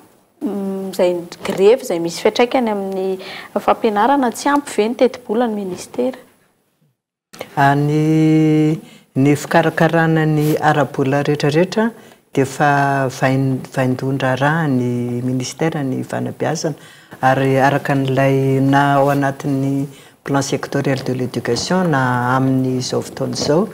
Izay grevy izay misy fiantraikany amin'ny fampianarana, tsy ampy ve ny tetibolan'ny ministera? Ny ny fikarakarana ny ara-bola rehetrarehetra dia efa vaindohan-draharaha ny ministera ny fanabeazana ary araka an'ilay na ao anatin'ny plan sectoriel de l'éducation na amin'izao fotoana izao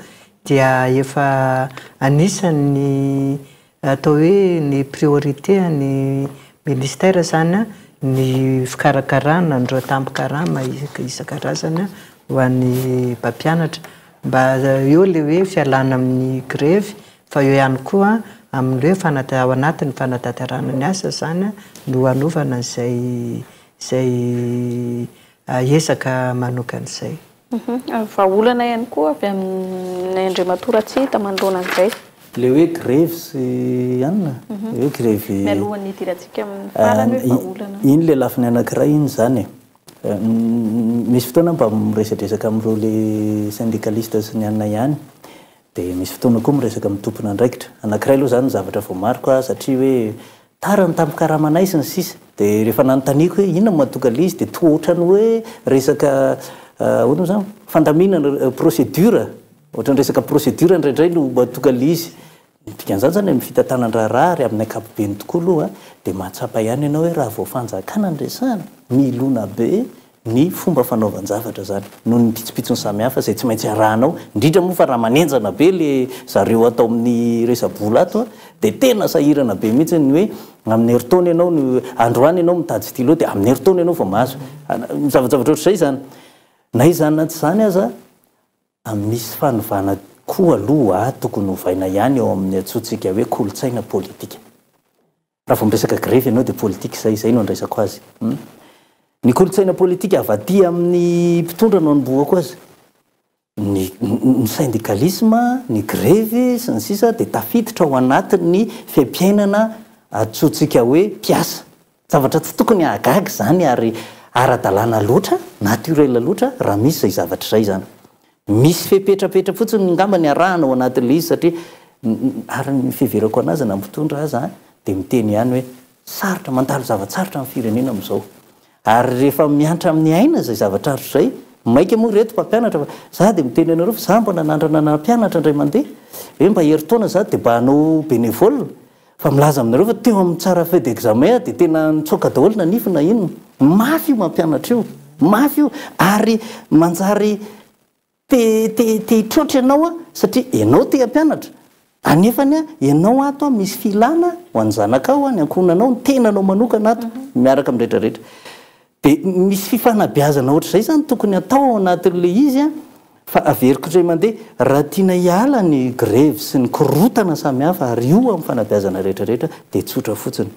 dia efa anisan'ny Atao hoe ny priorité an'ny ministère izany ny fikarakarana an'ireo tambin-karama isan-karazany ho an'ny mpampianatra. Mba eo ilay hoe fialana amin'ny grevy fa eo ihany koa amin'ny hoe fanata- ao anatin'ny fanatanterahana ny asa izany no hanaovana an'izay izay ezaka manokana izay. Vahaolana ihany koa avy amin'i Andriamatoa Ratsida manoloana an'izay. Ilay hoe grevy sy anona, ilay hoe grevy. Mialohan'ny hidirantsika amin'ny farany hoe vahaolana. Iny ilay lafiny anankiray iny izany e. Misy fotoana aho mba miresadresaka amin'ireo ilay syndicaliste sy ny anona ihany, dia misy fotoana koa miresaka amin'ny tompon'andraikitra. Anankiray aloha izany ny zavatra voamariko satria hoe Tara ny tambin-karamanay sy ny sisa Dia rehefa nanontaniako hoe inona no mahatonga ilay izy dia toa ohatran'ny hoe resaka ahoana moa izany? Fandaminana, procédure, ohatran'ny resaka procédure indraindray no mahatonga ilay izy. Ny dikan'izany izany amin'ny fitantanan-draharaha ary amin'ny ankapobeny tokoa aloha dia mahatsapa ihany ianao hoe raha vao fanjakana no resahana, milona be ny fomba fanaovan-javatra izany noho ny pitsopitsony samihafa izay tsy maintsy arahanao, indrindra moa fa raha manenjana be le zareo ato amin'ny resa-bola ato Dia tena sahirana be mihitsy ny hoe amin'ny herintaona ianao no, androany ianao mitady stylo dia amin'ny herintaona ianao vao mahazo. Zavajavatra ohatr'izay izany. Na izany na tsy izany aza, misy fanovana koa aloha tokony hovaina ihany eo amin'ny antsointsika hoe kolontsaina politika. Raha vao miresaka grevy ianao dia politika izay, izay no andraisako azy. Ny kolontsaina politika avy aty amin'ny mpitondra no anombohako azy. Ny ny syndicalisme, ny grevy sy ny sisa dia tafiditra ao anatin'ny fiaimpiainana antsointsika hoe mpiasa. Zavatra tsy tokony hahagaga izany ary ara-dalàna loatra, naturel loatra raha misy izay zavatra izay izany. Misy fepetrapetra fotsiny angamba ny arahana ao anatin'ilay izy satria ary ny fiheverako anazy na mpitondra aza dia miteny ihany hoe sarotra, mandalo zava-tsarotra ny firenena amin'izao. Ary rehefa miantra amin'ny aina izay zava-tsarotra izay, maika moa ireto mpampianatra fa za dia miteny anareo fa za mba nanandrana nampianatra indray mandeha hoe mba herintaona za dia mba hanao bénévole fa milaza aminareo fa teo amin'ny tsara feuille d'examen aho dia tena nitsoaka daholo na nify na inona. Mafy io mampianatra io, mafy io ary manjary Te te te hitroatra ianao an, satria ianao te hampianatra, anefany an, ianao ato an misy filana ho an'ny zanakao an, ny ankohonanao, ny tenanao manokana ato, miaraka amin'ny rehetra rehetra. Dia misy fifanabeazana ohatr'izay izany tokony atao ao anatin'ilay izy an, fa averiko indray mandeha, raha tiana hiala ny grevy sy ny korontana samihafa ary io amin'ny fanabeazana rehetra rehetra dia tsotra fotsiny.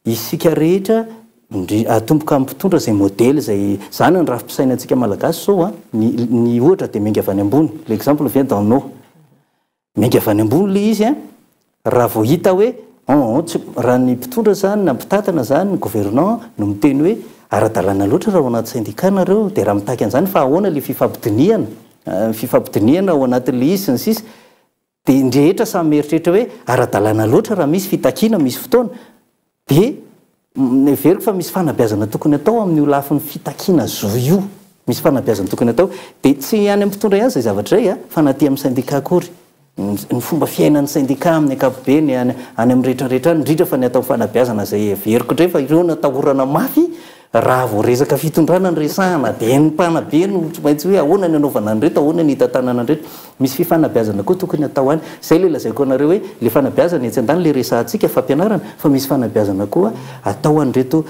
Isika rehetra Ndry atomboka amin'ny mpitondra izay modely izay, izany ny rafi-pisainantsika malagasy izao an, ny ny ohatra dia miainga avy any ambony, l'exemple vient d'en haut, miainga avy any ambony ilay izy an, raha vao hita hoe on on tsy, raha ny mpitondra izany na mpitantana izany, ny gouvernant no miteny hoe ara-dalàna loatra raha ao anaty syndicat nareo dia raha mitaky an'izany fa ahoana ilay fifampidinihana, fifampidinihana ao anatin'ilay izy sy ny sisa, Dia ny rehetra samy mieritreritra hoe ara-dalàna loatra raha misy fitakiana, misy fotoana. Dia heveriko fa misy fanabeazana tokony atao amin'io lafiny fitakiana zo io. Misy fanabeazana tokony atao. Dia tsy any amin'ny mpitondra ihany izay zavatra izay fa na aty amin'ny sendikà akory. Ny fomba fiainan'ny sendikà amin'ny ankapobeny, any amin'ny rehetra rehetra any, indrindra fa ny atao fanabeazana izay heveriko indray fa ireo no atahorana mafy Raha vao resaka fitondrana no resahana dia ny mpanabe no tsy maintsy hoe ahoana ny anaovana an'ireto, ahoana ny hitantanana an'ireto. Misy fifanabeazana koa tokony hatao any. Izay ilay lazaiko anareo hoe ilay fanabeazana etsy andaniny ilay resahantsika fampianarana fa misy fanabeazana koa atao an'ireto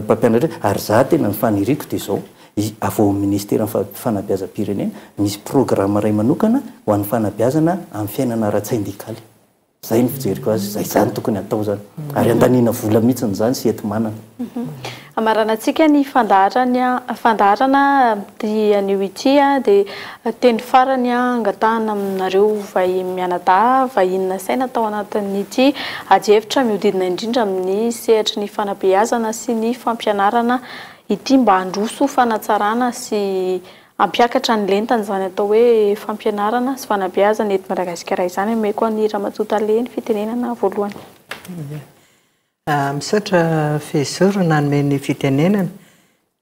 mpampianatra ireto. Ary izaho tena ny faniriako dia izao, avy ao amin'ny ministeran'ny fanabeazam-pirenena misy programa iray manokana ho an'ny fanabeazana amin'ny fiainana ara-tsindikaly. Zay ny fijeriko azy, zay zany tokony atao zany. Ary andaniana vola mihitsiny zany sy enti-manana. Hamaranantsika ny fandaharana fandaharana amin'ity anio ity dia teny farany angatahana aminareo vahiny mianadahy, vahiny nasaina tao anatin'ity adihevitra mihodidina indrindra amin'ny sehatry ny fanabeazana sy ny fampianarana ity mba handroso fanatsarana sy Hampiakatra ny lentany izany atao hoe fampianarana sy fanabeazana eto Madagasikara izany. Omeko an'i Ramatoa Tale ny fitenenana voalohany. Misaotra Fehizoro nanome ny fitenenana.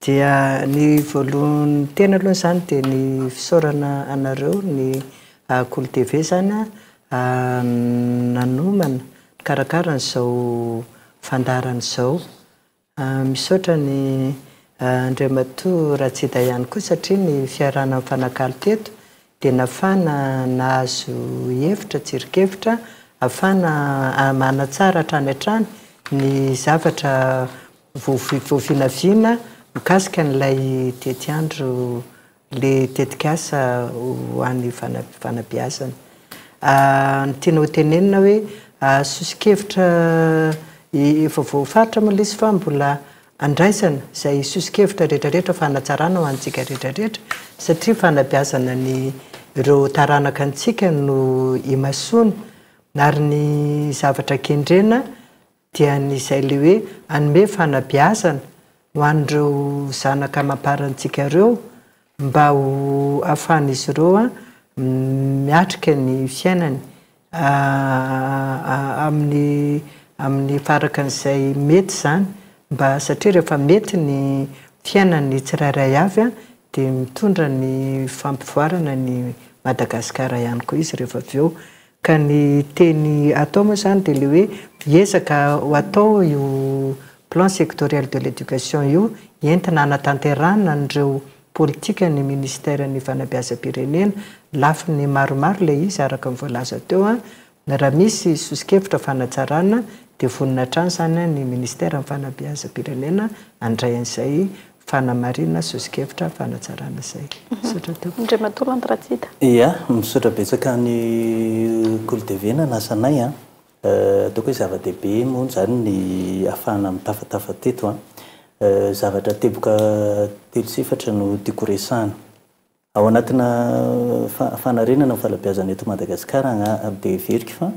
Dia ny voalohany tena aloha izany dia ny fisaorana anareo ny Kolo TV izany nanomana, nikarakara an'izao fandaharana izao. Misaotra an'i Andriamatoa Ratsida ihany koa satria ny fiarahana nifanakalo teto dia nafana nahazo hevitra, tsirin-kevitra afana manatsara hatrany hatrany ny zavatra voavinavina mikasika an'ilay tetiandro le tetikasa ho an'ny fanabeazana. Ny tiana ho tenenina hoe soso-kevitra efa voafaritra moa ilay izy fa mbola andraisana izay soso-kevitra rehetrarehetra fanatsarana ho antsika rehetrarehetra satria fanabeazana ny ireo taranaka antsika no imasoana ary ny zavatra kendrena dia ny izay ilay hoe hanome fanabeazana ho an'ireo zanaka amam-parantsika ireo mba ho ahafahan'izy ireo miatrika ny fiainany amin'ny amin'ny araka an'izay mety izany mba satria rehefa mety ny fiainan'ny tsirairay avy dia mitondra ny fampivoarana ny Madagasikara ihany koa izy rehefa avy eo. Ka ny teny atao moa izany dia ilay hoe hiezaka ho atao io plan sectoriel de l'éducation io entina hanatanterahana an'ireo politikan'ny ministeran'ny fanabeazam-pirenena, lafiny maromaro ilay izy araka ny voalaza teo. Raha misy soso-kevitra fanatsarana dia vonona hatrany izany ny Ministeran'ny Fanabeazam-pirenena handray an'izay fanamarihana soso-kevitra fanatsarana izay. Misaotra tompoko. Andriamatoa Lanto Ratsida. Ia, misaotra betsaka an'i Kolo TV nanasa anay an. Ataoko hoe zava-dehibe moa izany ny ahafahana mitafatafa teto an. Zavatra teboka 3 sy 4 no tiako horesahana. Ao anatina fanarenana ny fanabeazana eto Madagasikara dia heveriko fa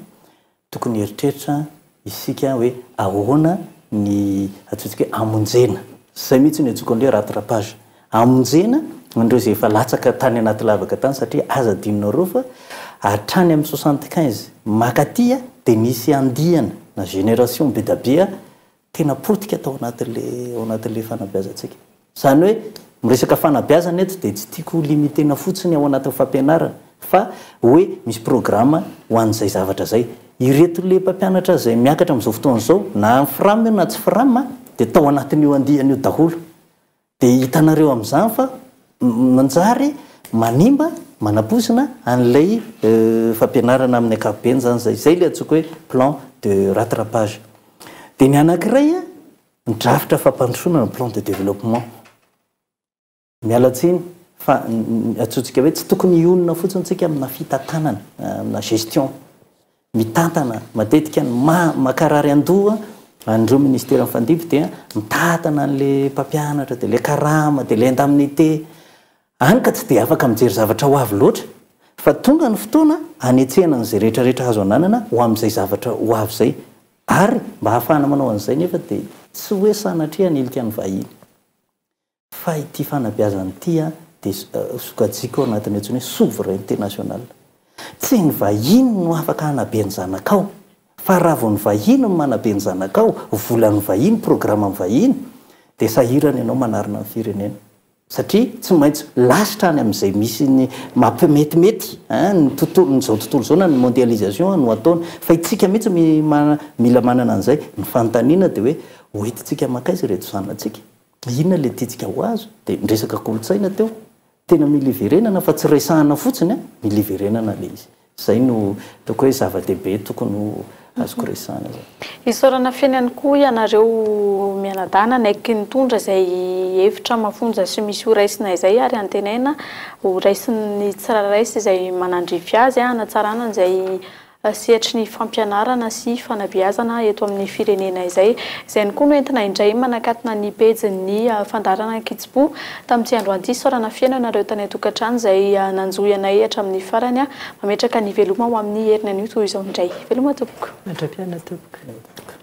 tokony hieritreritra isika hoe ahoana ny antsointsika hoe hamonjena, izay mihitsy no iantsoako an'ilay hoe rattrapage, hamonjena an'ireo izay efa latsaka tany anaty lavaka tany satria aza adinonareo fa hatrany amin'ny 75 makaty dia nisy andiana na génération be dia be tena potika tao anatin'ilay ao anatin'ilay fanabeazantsika. Izany hoe miresaka fanabeazana eto dia tsy tiako ho limiter-na fotsiny ao anatin'ny fampianarana fa hoe misy programme ho an'izay zavatra izay. Ireto le mpampianatra izay miakatra amin'izao fotoana izao na fram io na tsy fram dia tao anatin'io andiany io daholo. Dia hitanareo amin'izany fa manjary manimba, manapoizina an'ilay fampianarana amin'ny ankapobeny izany izay. Izay ilay antsoiko hoe plan de rattrapage. Dia ny anankiray, ny drafitra fampandrosoana na plan de développement. Miala tsiny fa antsointsika hoe tsy tokony hionona fotsiny tsika amina fitantanana, amina gestion. Mitantana matetika ny maha makarary an-doha an'ireo ministera mifandimby dia mitantana an'ilay mpampianatra dia ilay karama dia ilay indemnité. Any ka tsy dia afaka mijery zavatra ho avy loatra fa tonga ny fotoana hanetsehana an'izay rehetra rehetra azo ananana ho amin'izay zavatra ho avy izay ary mba hahafahana manao an'izay nefa dia tsy hoe sanatria hanilika ny vahiny. Fa ity fanabeazana ity dia sokajiako ao anatin'ny antsoina hoe souveraineté nationale. Tsy ny vahiny no afaka hanabe ny zanakao, fa raha vao ny vahiny no manabe ny zanakao, volan'ny vahiny, programan'ny vahiny, dia sahirana ianao manarina ny firenena. Satria tsy maintsy lasitra any amin'izay misy ny mampimetimety ny tontolon'izao tontolo izao na ny mondialisation no ataony. Fa itsika mihitsy mila manana an'izay. Ny fanontaniana dia hoe hoentintsika mankaiza ireto zanatsika? Inona ilay tiantsika ho azo? Dia niresaka kolontsaina teo. Tena mila iverenana fa tsy resahana fotsiny an, mila iverenana ilay izy. Izay no ataoko hoe zava-dehibe tokony ho azoko resahana izany. Isaorana feno ihany koa ianareo mianadahy nanaiky nitondra izay hevitra mafonja sy misy ho raisina izay ary antenaina ho raisin'ny tsirairay sy izay manandrify azy hanatsarana an'izay sehatry ny fampianarana sy fanabeazana eto amin'ny firenena izay. Izay ihany koa no entina indray manakatona ny pejin'ny fandaharana Ankitsipo tamin'ity androany ity. Isaorana feno ianareo tany an-tokantrano izay nanjohy anay hatramin'ny farany. Mametraka ny veloma ho amin'ny heriny anio toy izao indray. Veloma tompoko. Mandra-pihaona tompoko.